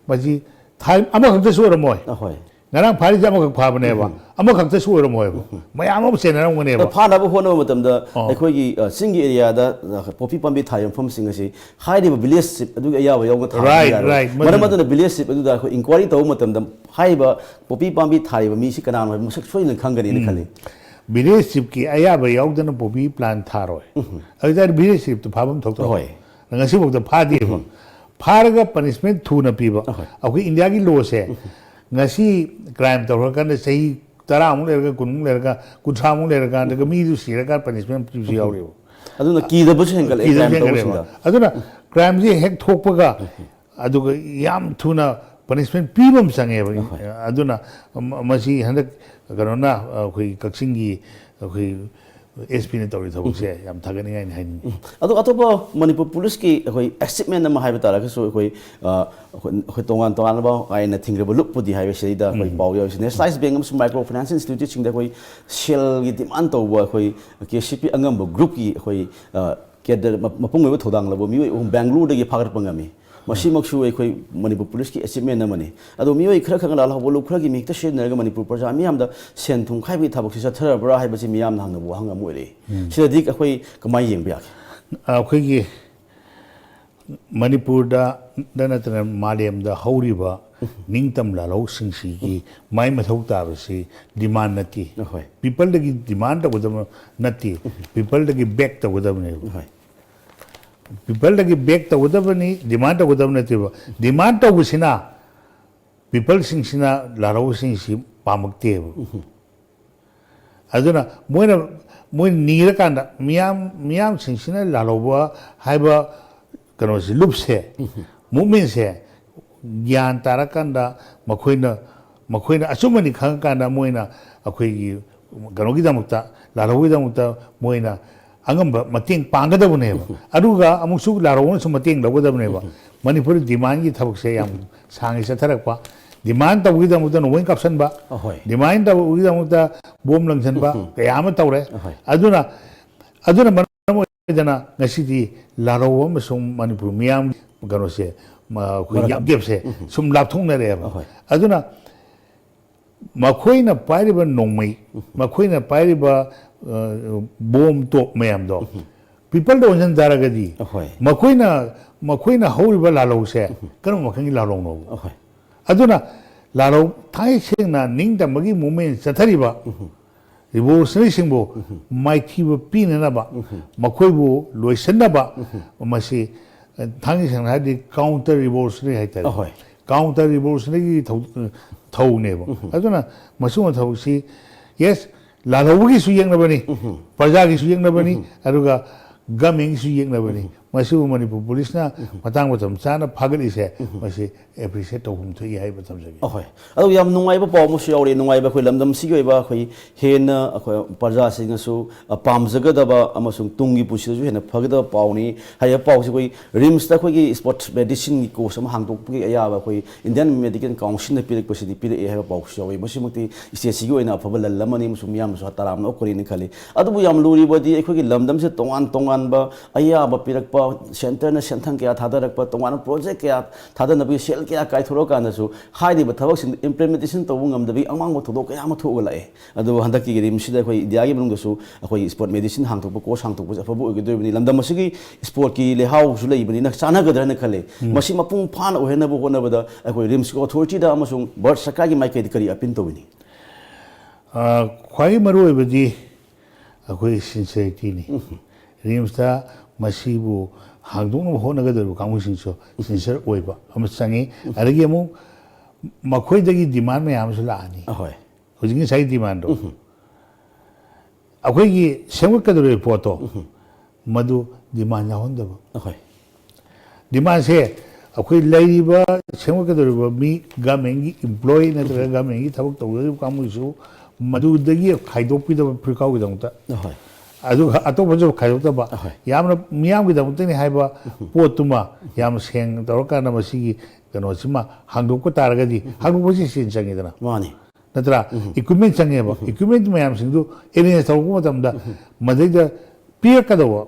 ꯃꯁꯤ ꯊꯥꯔꯤ ꯑꯃꯈꯛꯇꯁꯨ ꯑꯣꯏꯔꯝꯃꯣꯏ꯫ ꯑꯍꯣꯏ꯫ ꯉꯔꯥꯡ ꯐꯥꯔꯤꯁꯦ ꯑꯃꯈꯛ ꯐꯥꯕꯅꯦꯕ꯫ ꯑꯃꯈꯛꯇꯁꯨ ꯑꯣꯏꯔꯝꯃꯣꯏꯕ꯫ ꯃꯌꯥꯝ ꯑꯃ ꯆꯦꯟꯅꯔꯝꯒꯅꯦꯕ꯫ ꯐꯥꯅꯕ ꯍꯣꯠꯅꯕ ꯃꯇꯝꯗ ꯑꯣ꯫ ꯑꯩꯈꯣꯏꯒꯤ ꯑ, ꯆꯤꯡꯒꯤ ꯑꯦꯔꯤꯌꯥꯗ ꯑ, ꯄꯣꯄꯤ ꯄꯥꯝꯕꯤ ꯊꯥꯔꯤꯕ ꯃꯐꯝꯁꯤꯡ ꯑꯁꯤ ꯍꯥꯏꯔꯤꯕ ꯚꯤꯂꯦꯖ ꯆꯤꯞ ꯑꯗꯨꯒꯤ ꯑꯌꯥꯕ ꯌꯥꯎꯅ ꯊꯥꯕ ꯔꯥꯏꯠ, ꯌꯥꯔꯣꯏ꯫ ꯔꯥꯏꯠ, ꯃꯔꯝ ꯃꯗꯨꯅ ꯑꯗꯨꯅ ꯚꯤꯂꯦꯖ ꯆꯤꯞ ꯑꯗꯨꯗ ꯑꯩꯈꯣꯏ ꯏꯟꯀ꯭ꯋꯥꯏꯔꯤ ꯇꯧꯕ ꯃꯇꯝꯗ ꯍꯥꯏꯔꯤꯕ ꯄꯣꯄꯤ ꯄꯥꯝꯕꯤ ꯊꯥꯔꯤꯕ ꯃꯤꯁꯤ ꯀꯅꯥꯅꯣ ꯍꯥꯏꯕ ꯃꯁꯛ ꯁꯣꯏꯗꯅ ꯈꯪꯒꯅꯤꯅ ꯈꯜꯂꯤ꯫ ꯚꯤꯂꯦꯖ ꯆꯤꯞꯀꯤ ꯑꯌꯥꯕ ꯌꯥꯎꯗꯅ ꯄꯣꯄꯤ ꯄ꯭ꯂꯥꯟ ꯊꯥꯔꯣꯏ꯫ ꯑꯗꯨ ꯑꯣꯏꯇꯥꯔꯗꯤ ꯚꯤꯂꯦꯖ ꯆꯤꯞꯇꯨ ꯐꯥꯐꯝ ꯊꯣꯛꯇ꯭ꯔꯣ? ꯍꯣꯏ꯫ ꯉꯁꯤꯐꯥꯎꯗ ꯐꯥꯗꯦꯕ꯫ ꯐꯥꯔꯒ ꯄꯅꯤꯁꯃꯦꯟ ꯊꯨꯅ ꯄꯤꯕ꯫ ꯑꯍꯣꯏ꯫ ꯑꯩꯈꯣꯏ ꯏꯟꯗꯤꯌꯥꯒꯤ ꯂꯣꯁꯦ ꯉꯁꯤ ꯀ꯭ꯔꯥꯏꯝ ꯇꯧꯔꯀꯥꯟꯗ ꯆꯍꯤ ꯇꯔꯥꯃꯨꯛ ꯂꯩꯔꯒ, ꯀꯨꯟꯃꯨꯛ ꯂꯩꯔꯒ, ꯀꯨꯟꯊ꯭ꯔꯥꯃꯨꯛ ꯂꯩꯔꯀꯥꯟꯗꯒ ꯃꯤꯗꯨ ꯁꯤꯔꯀꯥꯟꯗ ꯄꯅꯤꯁꯃꯦꯟ ꯄꯤꯕꯁꯨ ꯌꯥꯎꯔꯤꯕ꯫ ꯑꯗꯨꯅ ꯀꯤꯗꯕꯁꯨ ꯍꯦꯟꯒꯠꯂꯛꯑꯦ ꯀꯤꯗꯕꯁꯨ ꯀ꯭ꯔꯥꯏꯝ ꯍꯦꯟꯒꯠꯂꯛꯑꯦꯕ꯫ ꯇꯧꯕꯁꯤꯡꯗ꯫ ꯑꯗꯨꯅ ꯀ꯭ꯔꯥꯏꯝꯁꯦ ꯍꯦꯛ ꯊꯣꯛꯄꯒ ꯑꯗꯨꯒ ꯌꯥꯝ ꯊꯨꯅ ꯄꯅꯤꯁꯃꯦꯟ ꯄꯤꯕ ꯑꯃ ꯆꯪꯉꯦꯕ꯫ ꯑꯗꯨꯅ ꯃ-, ꯃꯁꯤ ꯍꯟꯗꯛ ꯀꯩꯅꯣꯅ ꯑꯩꯈꯣꯏ ꯀꯛꯆꯤꯡꯒꯤ ꯑꯩꯈꯣꯏ ꯑꯦꯁ ꯄꯤꯅ ꯇꯧꯔꯤ ꯊꯕꯛꯁꯦ ꯌꯥꯝ ꯊꯥꯒꯠꯅꯤꯡꯉꯥꯏꯅꯤ ꯍꯥꯏꯅꯤꯡꯉꯤ꯫ ꯑꯗꯣ ꯑꯇꯣꯞꯄ ꯃꯅꯤꯄꯨꯔ ꯄꯨꯂꯤꯁꯀꯤ ꯑꯩꯈꯣꯏ ꯑꯦꯆꯤꯞꯃꯦꯟ ꯑꯃ ꯍꯥꯏꯕ ꯇꯥꯔꯒꯁꯨ ꯑꯩꯈꯣꯏ, ꯑ, ꯑꯩꯈꯣꯏ, ꯑꯩꯈꯣꯏ ꯇꯣꯉꯥꯟ ꯇꯣꯉꯥꯟꯕ ꯑꯥꯏꯟꯅ ꯊꯤꯡꯈ꯭ꯔꯕ ꯂꯨꯞꯄꯨꯗꯤ ꯍꯥꯏꯕ ꯁꯤꯗꯩꯗ ꯑꯩꯈꯣꯏ ꯄꯥꯎ ꯌꯥꯎꯔꯤꯁꯦ꯫ ꯅꯦꯁꯅꯦꯂꯥꯏꯁ ꯕꯦꯡ ꯑꯃꯁꯨꯡ ꯃꯥꯏꯀ꯭ꯔꯣ ꯐꯥꯏꯅꯥꯟꯁ ꯏꯟꯁꯇꯤꯇ꯭ꯌꯨꯠꯁꯤꯡꯗ ꯑꯩꯈꯣꯏ ꯁꯦꯜꯒꯤ ꯗꯤꯃꯥꯟ ꯇꯧꯕ ꯑꯩꯈꯣꯏ ꯀꯦ ꯁꯤ ꯄꯤ ꯑꯉꯝꯕ ꯒ꯭ꯔꯨꯞꯀꯤ ꯑꯩꯈꯣꯏ, ꯑ, ꯀꯦꯗꯔ ꯃ-, ꯃꯄꯨꯡ ꯑꯣꯏꯕ ꯊꯧꯗꯥꯡ ꯂꯧꯕ ꯃꯤꯑꯣꯏ ꯑꯍꯨꯝ ꯕꯦꯡꯒꯂꯨꯔꯨꯗꯒꯤ ꯐꯥꯒꯠꯄ ꯉꯝꯃꯤ꯫ ꯃꯁꯤꯃꯛꯁꯨ ꯑꯩꯈꯣꯏ ꯃꯅꯤꯄꯨꯔ ꯄꯨꯂꯤꯁꯀꯤ ꯑꯦꯆꯤꯞꯃꯦꯟ ꯑꯃꯅꯤ꯫ ꯑꯗꯣ ꯃꯤꯑꯣꯏ ꯈꯔ ꯈꯛꯅ ꯂꯥꯜꯍꯧꯕ ꯂꯨꯞ ꯈꯔꯒꯤ ꯃꯤꯍꯦꯛꯇ ꯁꯤꯖꯤꯟꯅꯔꯒ ꯃꯅꯤꯄꯨꯔ ꯄ꯭ꯔꯖꯥ ꯃꯤꯌꯥꯝꯗ ꯁꯦꯟ ꯊꯨꯝ ꯈꯥꯏꯕꯒꯤ ꯊꯕꯛꯁꯤ ꯆꯠꯊꯔꯕ꯭ꯔꯥ ꯍꯥꯏꯕꯁꯤ ꯃꯤꯌꯥꯝꯅ ꯍꯪꯅꯕ ꯋꯥꯍꯪ ꯑꯃ ꯑꯣꯏꯔꯛꯏ꯫ ꯁꯤꯗꯗꯤ ꯑꯩꯈꯣꯏ ꯀꯃꯥꯏꯅ ꯌꯦꯡꯕ ꯌꯥꯒꯦ? ꯑꯩꯈꯣꯏꯒꯤ ꯃꯅꯤꯄꯨꯔꯗ ꯅꯠꯇꯅ ꯃꯥꯂꯦꯝꯗ ꯍꯧꯔꯤꯕ ꯅꯤꯡꯇꯝ ꯂꯥꯜꯍꯧꯁꯤꯡꯁꯤꯒꯤ ꯃꯥꯏ ꯃꯊꯧ ꯇꯥꯕꯁꯤ ꯗꯤꯃꯥꯟ ꯅꯠꯇꯦ꯫ ꯑꯍꯣꯏ꯫ ꯄꯤꯄꯜꯗꯒꯤ ꯗꯤꯃꯥꯟ ꯇꯧꯒꯗꯕ ꯅꯠꯇꯦ꯫ ꯄꯤꯄꯜꯗꯒꯤ ꯕꯦꯛ ꯇꯧꯒꯗꯕꯅꯦꯕ꯫ ꯑꯍꯣꯏ꯫ ꯄꯤꯄꯜꯗꯒꯤ ꯕꯦꯛ ꯇꯧꯒꯗꯕꯅꯤ, ꯗꯤꯃꯥꯟ ꯇꯧꯒꯗꯕ ꯅꯠꯇꯦꯕ꯫ ꯗꯤꯃꯥꯟ ꯇꯧꯕꯁꯤꯅ ꯄꯤꯄꯜꯁꯤꯡꯁꯤꯅ ꯂꯥꯜꯍꯧꯕꯁꯤꯡꯁꯤ ꯄꯥꯝꯃꯛꯇꯦꯕ꯫ ꯑꯗꯨꯅ ꯃꯣꯏꯅ, ꯃꯣꯏꯅ ꯅꯤꯔꯀꯥꯟꯗ ꯃꯤꯌꯥꯝ, ꯃꯤꯌꯥꯝꯁꯤꯡꯁꯤꯅ ꯂꯥꯜꯍꯧꯕ ꯍꯥꯏꯕ ꯀꯩꯅꯣꯁꯤ, ꯂꯨꯞꯁꯦ, ꯃꯨꯞꯃꯦꯟꯁꯦ ꯒ꯭ꯌꯥꯟ ꯇꯥꯔꯀꯥꯟꯗ ꯃꯈꯣꯏꯅ, ꯃꯈꯣꯏꯅ ꯑꯆꯨꯝꯕꯅꯤ ꯈꯪꯉꯀꯥꯟꯗ ꯃꯣꯏꯅ ꯑꯩꯈꯣꯏꯒꯤ ꯀꯩꯅꯣꯒꯤꯗꯃꯛꯇ, ꯂꯥꯜꯍꯧꯕꯒꯤꯗꯃꯛꯇ ꯃꯣꯏꯅ ꯑꯉꯝꯕ ꯃꯇꯦꯡ ꯄꯥꯡꯒꯗꯕꯅꯦꯕ꯫ ꯑꯗꯨꯒ ꯑꯃꯨꯛꯁꯨ ꯂꯥꯜꯍꯧꯕꯅꯁꯨ ꯃꯇꯦꯡ ꯂꯧꯒꯗꯕꯅꯦꯕ꯫ ꯃꯅꯤꯄꯨꯔꯗ ꯗꯤꯃꯥꯟꯒꯤ ꯊꯕꯛꯁꯦ ꯌꯥꯝ ꯁꯥꯡꯅ ꯆꯠꯊꯔꯛꯄ, ꯗꯤꯃꯥꯟ ꯇꯧꯕꯒꯤꯗꯃꯛꯇ ꯅꯣꯡꯃꯩ ꯀꯥꯞꯁꯟꯕ, ꯑꯍꯣꯏ꯫ ꯗꯤꯃꯥꯟ ꯇꯧꯕꯒꯤꯗꯃꯛꯇ ꯕꯣꯝ ꯂꯪꯁꯟꯕ ꯀꯌꯥ ꯑꯃ ꯇꯧꯔꯦ꯫ ꯑꯍꯣꯏ꯫ ꯑꯗꯨꯅ, ꯑꯗꯨꯅ ꯃꯔꯝ ꯑꯣꯏꯗꯅ ꯉꯁꯤꯗꯤ ꯂꯥꯜꯍꯧꯕ ꯑꯃꯁꯨꯡ ꯃꯅꯤꯄꯨꯔ ꯃꯤꯌꯥꯝꯒꯤ ꯀꯩꯅꯣꯁꯦ, ꯃ-, ꯑꯩꯈꯣꯏ ꯃꯔꯛ- ꯌꯥꯞ ꯒꯦꯞꯁꯦ ꯁꯨꯝ ꯂꯥꯞꯊꯣꯛꯅꯔꯛꯑꯦꯕ꯫ ꯑꯍꯣꯏ꯫ ꯑꯗꯨꯅ ꯃꯈꯣꯏꯅ ꯄꯥꯏꯔꯤꯕ ꯅꯣꯡꯃꯩ, ꯃꯈꯣꯏꯅ ꯄꯥꯏꯔꯤꯕ, ꯑ, ꯕꯣꯝ ꯇꯣꯞ ꯃꯌꯥꯝꯗꯣ ꯄꯤꯄꯜꯗ ꯑꯣꯟꯁꯤꯟ ꯇꯥꯔꯒꯗꯤ ꯑꯍꯣꯏ꯫ ꯃꯈꯣꯏꯅ, ꯃꯈꯣꯏꯅ ꯍꯧꯔꯤꯕ ꯂꯥꯜꯍꯧꯁꯦ ꯀꯔꯝꯕ ꯃꯈꯜꯒꯤ ꯂꯥꯜꯍꯧꯅꯣꯕ? ꯑꯍꯣꯏ꯫ ꯑꯗꯨꯅ ꯂꯥꯜꯍꯧ ꯊꯥꯡꯒꯩ ꯁꯦꯡꯅ ꯅꯤꯡꯇꯝꯕꯒꯤ movement ꯆꯠꯊꯔꯤꯕ revolutionaryꯁꯤꯡꯕꯨ ꯃꯥꯏꯊꯤꯕ ꯄꯤꯅꯅꯕ, ꯃꯈꯣꯏꯕꯨ ꯂꯣꯏꯁꯤꯟꯅꯕ, ꯃꯁꯤ, ꯑ, ꯊꯥꯡꯒꯩ ꯁꯦꯡꯅ ꯍꯥꯏꯔꯗꯤ counter revolutionary ꯍꯥꯏꯇꯥꯔꯦ꯫ ꯑꯍꯣꯏ꯫ Counter revolutionaryꯒꯤ ꯊꯧ-, ꯊꯧꯅꯦꯕ꯫ ꯑꯗꯨꯅ ꯃꯁꯤꯒꯨꯝꯕ ꯊꯕꯛꯁꯤ, yes, ꯂꯥꯜꯍꯧꯕꯒꯤꯁꯨ ꯌꯦꯛꯅꯕꯅꯤ, ꯄ꯭ꯔꯖꯥꯒꯤꯁꯨ ꯌꯦꯛꯅꯕꯅꯤ, ꯑꯗꯨꯒ governmentꯒꯤꯁꯨ ꯌꯦꯛꯅꯕꯅꯤ꯫ ꯃꯁꯤꯕꯨ ꯃꯅꯤꯄꯨꯔ ꯄꯨꯂꯤꯁꯅ ꯃꯇꯥꯡ ꯃꯇꯝ ꯆꯥꯅ ꯐꯥꯒꯠꯂꯤꯁꯦ, ꯃꯁꯤ appreciate ꯇꯧꯐꯝ ꯊꯣꯛꯏ ꯍꯥꯏꯕ ꯊꯝꯖꯒꯦ꯫ ꯑꯍꯣꯏ꯫ ꯑꯗꯣ ꯌꯥꯝ ꯅꯨꯡꯉꯥꯏꯕ ꯄꯥꯎ ꯑꯃꯁꯨ ꯌꯥꯎꯔꯤ꯫ ꯅꯨꯡꯉꯥꯏꯕ ꯑꯩꯈꯣꯏ ꯂꯝꯗꯝꯁꯤꯒꯤ ꯑꯣꯏꯕ ꯑꯩꯈꯣꯏ ꯍꯦꯟꯅ ꯑꯩꯈꯣꯏ ꯄ꯭ꯔꯖꯥꯁꯤꯡꯅꯁꯨ, ꯑ, ꯄꯥꯝꯖꯒꯗꯕ ꯑꯃꯁꯨꯡ ꯇꯨꯡꯒꯤ ꯄꯨꯟꯁꯤꯗꯁꯨ ꯍꯦꯟꯅ ꯐꯒꯗꯕ ꯄꯥꯎꯅꯤ꯫ ꯍꯥꯏꯔꯤꯕ ꯄꯥꯎꯁꯤ ꯑꯩꯈꯣꯏ RIMSꯇ ꯑꯩꯈꯣꯏꯒꯤ sports medicineꯒꯤ course ꯑꯃ ꯍꯥꯡꯗꯣꯛꯄꯒꯤ ꯑꯌꯥꯕ ꯑꯩꯈꯣꯏ Indian Medical Councilꯅ ꯄꯤꯔꯛꯄꯁꯤꯗꯤ ꯄꯤꯔꯛꯑꯦ ꯍꯥꯏꯕ ꯄꯥꯎꯁꯨ ꯌꯥꯎꯏ꯫ ꯃꯁꯤꯃꯛꯇꯤ stateꯁꯤꯒꯤ ꯑꯣꯏꯅ ꯑꯐꯕ ꯂꯜ ꯑꯃꯅꯤ ꯑꯃꯁꯨꯡ ꯃꯤꯌꯥꯝꯅꯁꯨ ꯇꯔꯥꯝꯅ ꯑꯣꯛꯀꯅꯤꯅ ꯈꯜꯂꯤ꯫ ꯑꯗꯨꯕꯨ ꯌꯥꯝ ꯂꯨꯔꯤꯕꯗꯤ ꯑꯩꯈꯣꯏꯒꯤ ꯂꯝꯗꯝꯁꯤꯗ ꯇꯣꯉꯥꯟ ꯇꯣꯉꯥꯟꯕ ꯑꯌꯥꯕ ꯄꯤꯔꯛꯄ ꯁꯦꯟꯇꯔꯅ ꯁꯦꯟꯊꯪ ꯀꯌꯥ ꯊꯥꯗꯔꯛꯄ, ꯇꯣꯉꯥꯟꯕ ꯄ꯭ꯔꯣꯖꯦꯛ ꯀꯌꯥ ꯊꯥꯗꯅꯕꯒꯤ ꯁꯦꯜ ꯀꯌꯥ ꯀꯥꯏꯊꯣꯔꯛꯑꯀꯥꯟꯗꯁꯨ ꯍꯥꯏꯔꯤꯕ ꯊꯕꯛꯁꯤꯡꯗꯣ ꯏꯝꯄ꯭ꯂꯤꯃꯦꯟꯇꯦꯁꯟ ꯇꯧꯕ ꯉꯝꯗꯕꯒꯤ ꯑꯃꯥꯡꯕ ꯊꯧꯗꯣꯛ ꯀꯌꯥ ꯑꯃ ꯊꯣꯛꯑꯒ ꯂꯥꯛꯑꯦ꯫ ꯑꯗꯨꯕꯨ ꯍꯟꯗꯛꯀꯤ ꯔꯤꯝꯁꯁꯤꯗ ꯑꯩꯈꯣꯏ ꯏꯟꯗꯤꯌꯥꯒꯤ ꯃꯅꯨꯡꯗꯁꯨ ꯑꯩꯈꯣꯏ ꯁ꯭ꯄꯣꯔꯠ ꯃꯦꯗꯤꯁꯤꯟ ꯍꯥꯡꯗꯣꯛꯄ ꯀꯣꯔꯁ ꯍꯥꯡꯗꯣꯛꯄꯁꯦ ꯑꯐꯕ ꯑꯣꯏꯒꯗꯣꯔꯤꯕꯅꯤ꯫ ꯂꯝꯗꯝ ꯑꯁꯤꯒꯤ ꯁ꯭ꯄꯣꯔꯠꯀꯤ ꯂꯩꯍꯥꯎꯁꯨ ꯂꯩꯕꯅꯤꯅ ꯆꯥꯟꯅꯒꯗ꯭ꯔꯅ ꯈꯜꯂꯦ꯫ ꯃꯁꯤ ꯃꯄꯨꯡ ꯐꯥꯅ ꯑꯣꯏꯍꯟꯅꯕ ꯍꯣꯠꯅꯕꯗ ꯑꯩꯈꯣꯏ ꯔꯤꯝꯁꯀꯤ ꯑꯣꯊꯣꯔꯤꯇꯤꯗ ꯑꯃꯁꯨꯡ ꯚꯥꯔꯠ ꯁꯔꯀꯥꯔꯒꯤ ꯃꯥꯏꯀꯩꯗ ꯀꯔꯤ ꯑꯄꯤꯜ ꯇꯧꯕꯤꯅꯤ? ꯑ, ꯈ꯭ꯋꯥꯏ ꯃꯔꯨꯑꯣꯏꯕꯗꯤ ꯑꯩꯈꯣꯏ ꯁꯤꯟꯁꯤꯌꯔꯤꯇꯤꯅꯤ꯫ ꯔꯤꯝꯁꯇ ꯃꯁꯤꯕꯨ ꯍꯥꯡꯗꯣꯛꯅꯕ ꯍꯣꯠꯅꯒꯗꯧꯔꯤꯕ ꯀꯥꯡꯕꯨꯁꯤꯡꯁꯨ ꯁꯤꯟꯁꯤꯌꯔ ꯑꯣꯏꯕ ꯑꯃ ꯆꯪꯉꯤ꯫ ꯑꯗꯒꯤ ꯑꯃꯨꯛ ꯃꯈꯣꯏꯗꯒꯤ ꯗꯤꯃꯥꯟ ꯃꯌꯥꯝ ꯑꯃꯁꯨ ꯂꯥꯛꯑꯅꯤ꯫ ꯑꯍꯣꯏ꯫ ꯍꯧꯖꯤꯛ ꯉꯁꯥꯏꯒꯤ ꯗꯤꯃꯥꯟꯗꯣ ꯑꯩꯈꯣꯏꯒꯤ ꯁꯦꯝꯒꯠꯀꯗꯧꯔꯤꯕ ꯄꯣꯠꯇꯣ ꯃꯗꯨ ꯗꯤꯃꯥꯟ ꯌꯥꯎꯍꯟꯗꯕ꯫ ꯑꯍꯣꯏ꯫ ꯗꯤꯃꯥꯟꯁꯦ ꯑꯩꯈꯣꯏ ꯂꯩꯔꯤꯕ ꯁꯦꯝꯒꯠꯀꯗꯧꯔꯤꯕ ꯃꯤ ꯒꯃꯦꯟꯒꯤ ꯏꯝꯄ꯭ꯂꯣꯌꯤ ꯅꯠꯇ꯭ꯔꯒ ꯒꯃꯦꯟꯒꯤ ꯊꯕꯛ ꯇꯧꯒꯗꯧꯔꯤꯕ ꯀꯥꯡꯕꯨꯁꯤꯁꯨ ꯃꯗꯨꯗꯒꯤ ꯈꯥꯏꯗꯣꯛꯄꯤꯗꯕ ꯐꯤꯔꯀꯥꯎꯒꯤꯗꯃꯛꯇ꯫ ꯑꯍꯣꯏ꯫ ꯑꯗꯨꯒ ꯑꯇꯣꯞꯄꯁꯨ ꯈꯥꯏꯗꯣꯛꯇꯕ꯫ ꯑꯍꯣꯏ꯫ ꯌꯥꯝꯅ ꯃꯤꯌꯥꯝꯒꯤꯗꯃꯛꯇꯅꯤ ꯍꯥꯏꯕ ꯄꯣꯠꯇꯨꯃ ꯌꯥꯝ ꯁꯦꯡꯅ ꯇꯧꯔꯀꯥꯟꯗ ꯃꯁꯤꯒꯤ ꯀꯩꯅꯣꯁꯤꯃ ꯍꯥꯡꯗꯣꯛꯄ ꯇꯥꯔꯒꯗꯤ, ꯍꯥꯡꯗꯣꯛꯄꯁꯤ ꯁꯦꯟ ꯆꯪꯉꯤꯗꯅ꯫ ꯃꯥꯅꯤ꯫ ꯅꯠꯇ꯭ꯔꯥ? ꯏꯀ꯭ꯋꯤꯞꯃꯦꯟ ꯆꯪꯉꯦꯕ꯫ ꯏꯀ꯭ꯋꯤꯞꯃꯦꯟ ꯃꯌꯥꯝꯁꯤꯡꯗꯨ ꯑꯦꯔꯦꯟꯖ ꯇꯧꯔꯛꯄ ꯃꯇꯝꯗ ꯃꯗꯩꯗ ꯄꯤꯔꯛꯀꯗꯧꯕ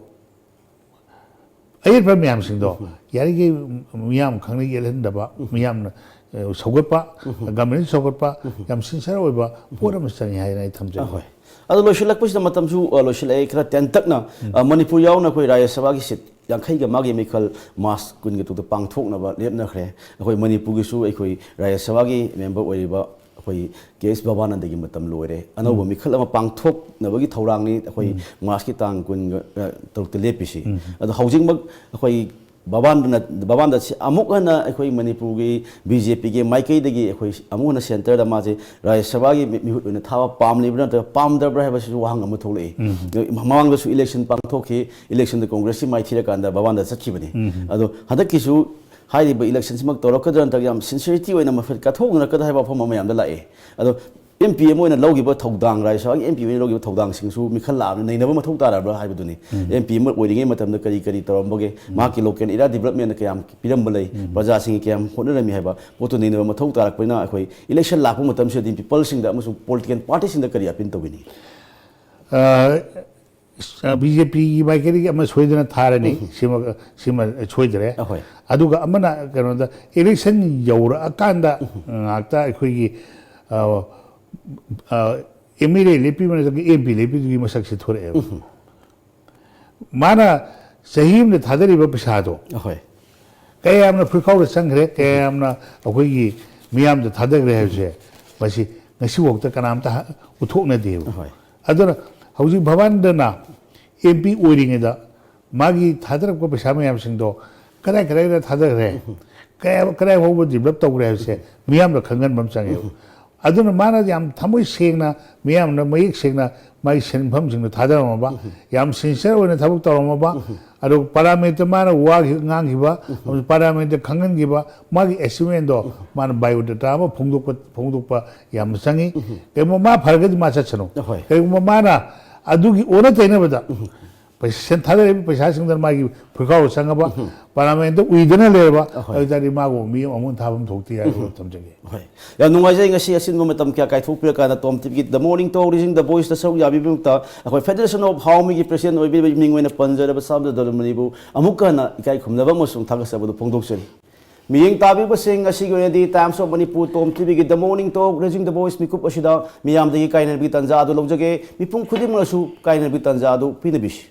ꯑꯌꯦꯠꯄ ꯃꯌꯥꯝꯁꯤꯡꯗꯣ ꯌꯥꯔꯤꯈꯩ ꯃꯤꯌꯥꯝ ꯈꯪꯅ ꯌꯦꯠꯍꯟꯗꯕ, ꯃꯤꯌꯥꯝꯅ, ꯑ, ꯁꯧꯒꯠꯄ, ꯒꯃꯦꯟ ꯁꯧꯒꯠꯄ, ꯌꯥꯝ ꯁꯤꯟꯁꯤꯌꯔ ꯑꯣꯏꯕ ꯄꯣꯠ ꯑꯃ ꯆꯪꯉꯤ ꯍꯥꯏꯅ ꯑꯩ ꯊꯝꯖꯒꯦ꯫ ꯑꯍꯣꯏ꯫ ꯑꯗꯣ ꯂꯣꯏꯁꯤꯜꯂꯛꯄꯁꯤꯗ ꯃꯇꯝꯁꯨ, ꯑ, ꯂꯣꯏꯁꯤꯜꯂꯛꯑꯦ꯫ ꯈꯔ ꯇꯦꯟꯇꯛꯅ, ꯑ, ꯃꯅꯤꯄꯨꯔ ꯌꯥꯎꯅ ꯑꯩꯈꯣꯏ ꯔꯥꯖ꯭ꯌ ꯁꯚꯥꯒꯤ ꯁꯤꯠ ꯌꯥꯡꯈꯩꯒ ꯃꯥꯒꯤ ꯃꯤꯈꯜ ꯃꯥꯔꯆ ꯀꯨꯟꯒ ꯇꯔꯨꯛꯇ ꯄꯥꯡꯊꯣꯛꯅꯕ ꯂꯦꯞꯅꯈ꯭ꯔꯦ꯫ ꯑꯩꯈꯣꯏ ꯃꯅꯤꯄꯨꯔꯒꯤꯁꯨ ꯑꯩꯈꯣꯏ ꯔꯥꯖ꯭ꯌ ꯁꯚꯥꯒꯤ ꯃꯦꯝꯕꯔ ꯑꯣꯏꯔꯤꯕ ꯑꯩꯈꯣꯏ ꯀꯦ ꯑꯦꯁ ꯚꯕꯥꯅꯟꯗꯒꯤ ꯃꯇꯝ ꯂꯣꯏꯔꯦ꯫ ꯑꯅꯧꯕ ꯃꯤꯈꯜ ꯑꯃ ꯄꯥꯡꯊꯣꯛꯅꯕꯒꯤ ꯊꯧꯔꯥꯡꯅꯤ ꯑꯩꯈꯣꯏ ꯃꯥꯔꯆꯀꯤ ꯇꯥꯡ ꯀꯨꯟꯒ, ꯑ, ꯇꯔꯨꯛꯇ ꯂꯦꯞꯄꯤꯁꯤ꯫ ꯑꯗꯣ ꯍꯧꯖꯤꯛꯃꯛ ꯑꯩꯈꯣꯏ ꯚꯕꯥꯅꯟꯗ, ꯚꯕꯥꯅꯟꯗ ꯑꯁꯤ ꯑꯃꯨꯛ ꯍꯟꯅ ꯑꯩꯈꯣꯏ ꯃꯅꯤꯄꯨꯔꯒꯤ ꯕꯤ ꯖꯦ ꯄꯤꯒꯤ ꯃꯥꯏꯀꯩꯗꯒꯤ ꯑꯩꯈꯣꯏ ꯑꯃꯨꯛ ꯍꯟꯅ ꯁꯦꯟꯇꯔꯗ ꯃꯥꯁꯦ ꯔꯥꯖ꯭ꯌ ꯁꯚꯥꯒꯤ ꯃꯤ-, ꯃꯤꯍꯨꯠ ꯑꯣꯏꯅ ꯊꯥꯕ ꯄꯥꯝꯂꯤꯕ꯭ꯔꯥ ꯅꯠꯇ꯭ꯔꯒ ꯄꯥꯝꯗꯕ꯭ꯔꯥ ꯍꯥꯏꯕꯁꯤꯁꯨ ꯋꯥꯍꯪ ꯑꯃ ꯊꯣꯛꯂꯛꯏ꯫ ꯃꯃꯥꯡꯗꯁꯨ ꯏꯂꯦꯛꯁꯟ ꯄꯥꯡꯊꯣꯛꯈꯤ, ꯏꯂꯦꯛꯁꯟꯗ ꯀꯣꯡꯒ꯭ꯔꯦꯁꯁꯤ ꯃꯥꯏꯊꯤꯔꯀꯥꯟꯗ ꯚꯕꯥꯅꯟꯗ ꯆꯠꯈꯤꯕꯅꯤ꯫ ꯑꯗꯣ ꯍꯟꯗꯛꯀꯤꯁꯨ ꯍꯥꯏꯔꯤꯕ ꯏꯂꯦꯛꯁꯟꯁꯤꯃꯛ ꯇꯧꯔꯛꯀꯗ꯭ꯔꯥ ꯅꯠꯇ꯭ꯔꯒ ꯌꯥꯝ ꯁꯤꯟꯁꯤꯌꯔꯤꯇꯤ ꯑꯣꯏꯅ ꯃꯐꯝ ꯀꯠꯊꯣꯛꯅꯔꯛꯀꯗ꯭ꯔꯥ ꯍꯥꯏꯕ ꯋꯥꯐꯝ ꯑꯃ ꯃꯌꯥꯝꯗ ꯂꯥꯛꯑꯦ꯫ ꯑꯗꯣ ꯑꯦꯝ ꯄꯤ ꯑꯃ ꯑꯣꯏꯅ ꯂꯧꯈꯤꯕ ꯊꯧꯗꯥꯡ, ꯔꯥꯖ꯭ꯌ ꯁꯚꯥꯒꯤ ꯑꯦꯝ ꯄꯤ ꯑꯣꯏꯅ ꯂꯧꯈꯤꯕ ꯊꯧꯗꯥꯡꯁꯤꯡꯁꯨ ꯃꯤꯈꯜ ꯂꯥꯛꯑꯕꯅꯤꯅ ꯅꯩꯅꯕ ꯃꯊꯧ ꯇꯥꯔꯕ꯭ꯔꯥ ꯍꯥꯏꯕꯗꯨꯅꯤ꯫ ꯑꯦꯝ ꯄꯤ ꯑꯃ ꯑꯣꯏꯔꯤꯉꯩ ꯃꯇꯝꯗ ꯀꯔꯤ ꯀꯔꯤ ꯇꯧꯔꯝꯕꯒꯦ, ꯃꯍꯥꯛꯀꯤ ꯂꯣꯀꯦꯜ ꯑꯦꯔꯤꯌꯥ ꯗꯤꯕꯂꯞꯃꯦꯟꯗ ꯀꯌꯥꯝ ꯄꯤꯔꯝꯕ ꯂꯩ, ꯄ꯭ꯔꯖꯥꯁꯤꯡꯒꯤ ꯀꯌꯥꯝ ꯍꯣꯠꯅꯔꯝꯃꯤ ꯍꯥꯏꯕ ꯄꯣꯠꯇꯨ ꯅꯩꯅꯕ ꯃꯊꯧ ꯇꯥꯔꯛꯄꯅꯤꯅ ꯑꯩꯈꯣꯏ ꯏꯂꯦꯛꯁꯟ ꯂꯥꯛꯄ ꯃꯇꯝꯁꯤꯗꯗꯤ ꯄꯤꯄꯜꯁꯤꯡꯗ ꯑꯃꯁꯨꯡ ꯄꯣꯂꯤꯇꯤꯀꯦꯜ ꯄꯥꯔꯇꯤꯁꯤꯡꯗ ꯀꯔꯤ ꯑꯄꯤꯜ ꯇꯧꯕꯤꯅꯤ? ꯑ, ꯕꯤ ꯖꯦ ꯄꯤꯒꯤ ꯃꯥꯏꯀꯩꯗꯒꯤ ꯑꯃ ꯁꯣꯏꯗꯅ ꯊꯥꯔꯅꯤ, ꯁꯤꯃ ꯁꯤꯃ ꯁꯣꯏꯗ꯭ꯔꯦ꯫ ꯑꯍꯣꯏ꯫ ꯑꯗꯨꯒ ꯑꯃꯅ ꯀꯩꯅꯣꯗ, ꯏꯂꯦꯛꯁꯟ ꯌꯧꯔꯛꯑꯀꯥꯟꯗ ꯉꯥꯛꯇ ꯑꯩꯈꯣꯏꯒꯤ ꯑꯦꯝ ꯑꯦꯜ ꯑꯦ ꯂꯦꯞꯄꯤ ꯃꯅꯥꯛꯇꯒꯤ ꯑꯦꯝ ꯄꯤ ꯂꯦꯞꯄꯤꯗꯨꯒꯤ ꯃꯁꯛꯁꯦ ꯊꯣꯔꯛꯑꯦꯕ꯫ ꯃꯥꯅ ꯆꯍꯤ ꯑꯃꯗ ꯊꯥꯗꯔꯤꯕ ꯄꯩꯁꯥꯗꯣ ꯑꯍꯣꯏ꯫ ꯀꯌꯥꯝꯅ ꯐꯨꯔꯤꯈꯥꯎꯗ ꯆꯪꯈ꯭ꯔꯦ, ꯀꯌꯥꯝꯅ ꯑꯩꯈꯣꯏꯒꯤ ꯃꯤꯌꯥꯝꯗ ꯊꯥꯗꯈ꯭ꯔꯦ ꯍꯥꯏꯕꯁꯦ, ꯃꯁꯤ ꯉꯁꯤꯐꯥꯎꯗ ꯀꯅꯥꯝꯇ ꯍ- ꯎꯠꯊꯣꯛꯅꯗꯦꯕ꯫ ꯍꯣꯏ꯫ ꯑꯗꯨꯅ ꯍꯧꯖꯤꯛ ꯚꯕꯥꯟꯗꯅ ꯑꯦꯝ ꯄꯤ ꯑꯣꯏꯔꯤꯉꯩꯗ ꯃꯥꯒꯤ ꯊꯥꯗꯔꯛꯄ ꯄꯩꯁꯥ ꯃꯌꯥꯝꯁꯤꯡꯗꯣ ꯀꯗꯥꯏ ꯀꯗꯥꯏꯗ ꯊꯥꯗꯈ꯭ꯔꯦ, ꯀꯌꯥ ꯀꯗꯥꯏ ꯐꯥꯎꯕ ꯗꯤꯕꯂꯞ ꯇꯧꯈ꯭ꯔꯦ ꯍꯥꯏꯕꯁꯦ ꯃꯤꯌꯥꯝꯅ ꯈꯪꯍꯟꯕ ꯑꯃ ꯆꯪꯉꯦꯕ꯫ ꯑꯗꯨꯅ ꯃꯥꯅ ꯌꯥꯝ ꯊꯃꯣꯏ ꯁꯦꯡꯅ, ꯃꯤꯌꯥꯝꯅ ꯃꯌꯦꯛ ꯁꯦꯡꯅ ꯃꯥꯒꯤ ꯁꯦꯟꯐꯝꯁꯤꯡꯗꯣ ꯊꯥꯗꯔꯝꯃꯕ, ꯌꯥꯝ ꯁꯤꯟꯁꯤꯌꯔ ꯑꯣꯏꯅ ꯊꯕꯛ ꯇꯧꯔꯝꯃꯕ, ꯑꯗꯨꯒ ꯄꯥꯔꯂꯥꯃꯦꯟꯠꯇ ꯃꯥꯅ ꯋꯥ ꯉꯥꯡꯈꯤꯕ, ꯑꯃꯁꯨꯡ ꯄꯥꯔꯂꯥꯃꯦꯟꯠꯇ ꯈꯪꯍꯟꯈꯤꯕ ꯃꯥꯒꯤ ꯑꯦꯆꯤꯞꯃꯦꯟꯗꯣ ꯃꯥꯅ ꯕꯥꯏꯑꯣꯗꯥꯇꯥ ꯑꯃ ꯐꯣꯡꯗꯣꯛꯄ ꯐꯣꯡꯗꯣꯛꯄ ꯌꯥꯝꯅ ꯆꯪꯉꯤ꯫ ꯀꯩꯒꯨꯝꯕ ꯃꯥ ꯐꯔꯒꯗꯤ ꯃꯥ ꯆꯠꯁꯅꯨ꯫ ꯑꯍꯣꯏ꯫ ꯀꯩꯒꯨꯝꯕ ꯃꯥꯅ ꯑꯗꯨꯒꯤ ꯑꯣꯟꯅ ꯇꯩꯅꯕꯗ ꯄꯩꯁꯥ ꯁꯦꯟ ꯊꯥꯗꯔꯤꯕ ꯄꯩꯁꯥꯁꯤꯡꯗꯨꯅ ꯃꯥꯒꯤ ꯐꯨꯔꯤꯈꯥꯎꯗ ꯆꯪꯉꯕ, ꯄꯥꯔꯂꯥꯃꯦꯟꯠꯇ ꯎꯏꯗꯅ ꯂꯩꯔꯕ, ꯑꯍꯣꯏ꯫ ꯑꯗꯨ ꯑꯣꯏꯇꯥꯔꯗꯤ ꯃꯥꯒꯨꯝꯕ ꯃꯤ ꯑꯃ ꯑꯃꯨꯛ ꯊꯥꯐꯝ ꯊꯣꯛꯇꯦ ꯍꯥꯏꯕ ꯊꯝꯖꯒꯦ꯫ ꯍꯣꯏ꯫ ꯌꯥꯝ ꯅꯨꯡꯉꯥꯏꯖꯩ, ꯉꯁꯤ ꯑꯆꯤꯟꯕ ꯃꯇꯝ ꯀꯌꯥ ꯀꯥꯏꯊꯣꯛꯄꯤꯔꯀꯥꯟꯗ ꯇꯣꯝ ꯇꯤꯚꯤꯒꯤ The Morning Talk Raising the Voiceꯇ ꯁꯔꯨꯛ ꯌꯥꯕꯤꯕꯒꯤꯗꯃꯛꯇ ꯑꯩꯈꯣꯏ Federation of Hawmiꯒꯤ president ꯑꯣꯏꯕꯤꯕ ꯃꯤꯡ ꯑꯣꯏꯅ ꯄꯟꯖꯔꯕ ꯁꯥꯝꯗ ꯗꯣꯂꯨꯃꯅꯤꯕꯨ ꯑꯃꯨꯛꯀ ꯍꯟꯅ ꯏꯀꯥꯏ ꯈꯨꯝꯅꯕ ꯑꯃꯁꯨꯡ ꯊꯥꯒꯠꯆꯕꯗꯨ ꯐꯣꯡꯗꯣꯛꯆꯔꯤ꯫ ꯃꯤꯠꯌꯦꯡ ꯇꯥꯕꯤꯕꯁꯤꯡ, ꯉꯁꯤꯒꯤ ꯑꯣꯏꯅꯗꯤ Times of Manipur Tom ꯇꯤꯚꯤꯒꯤ The Morning Talk Raising the Voice ꯃꯤꯀꯨꯞ ꯑꯁꯤꯗ ꯃꯤꯌꯥꯝꯗꯒꯤ ꯀꯥꯏꯅꯕꯒꯤ ꯇꯥꯟꯖꯥ ꯑꯗꯨ ꯂꯧꯖꯒꯦ꯫ ꯃꯤꯄꯨꯝ ꯈꯨꯗꯤꯡꯃꯛꯅꯁꯨ ꯀꯥꯏꯅꯕꯒꯤ ꯇꯥꯟꯖꯥ ꯑꯗꯨ ꯄꯤꯅꯕꯤꯁꯤ꯫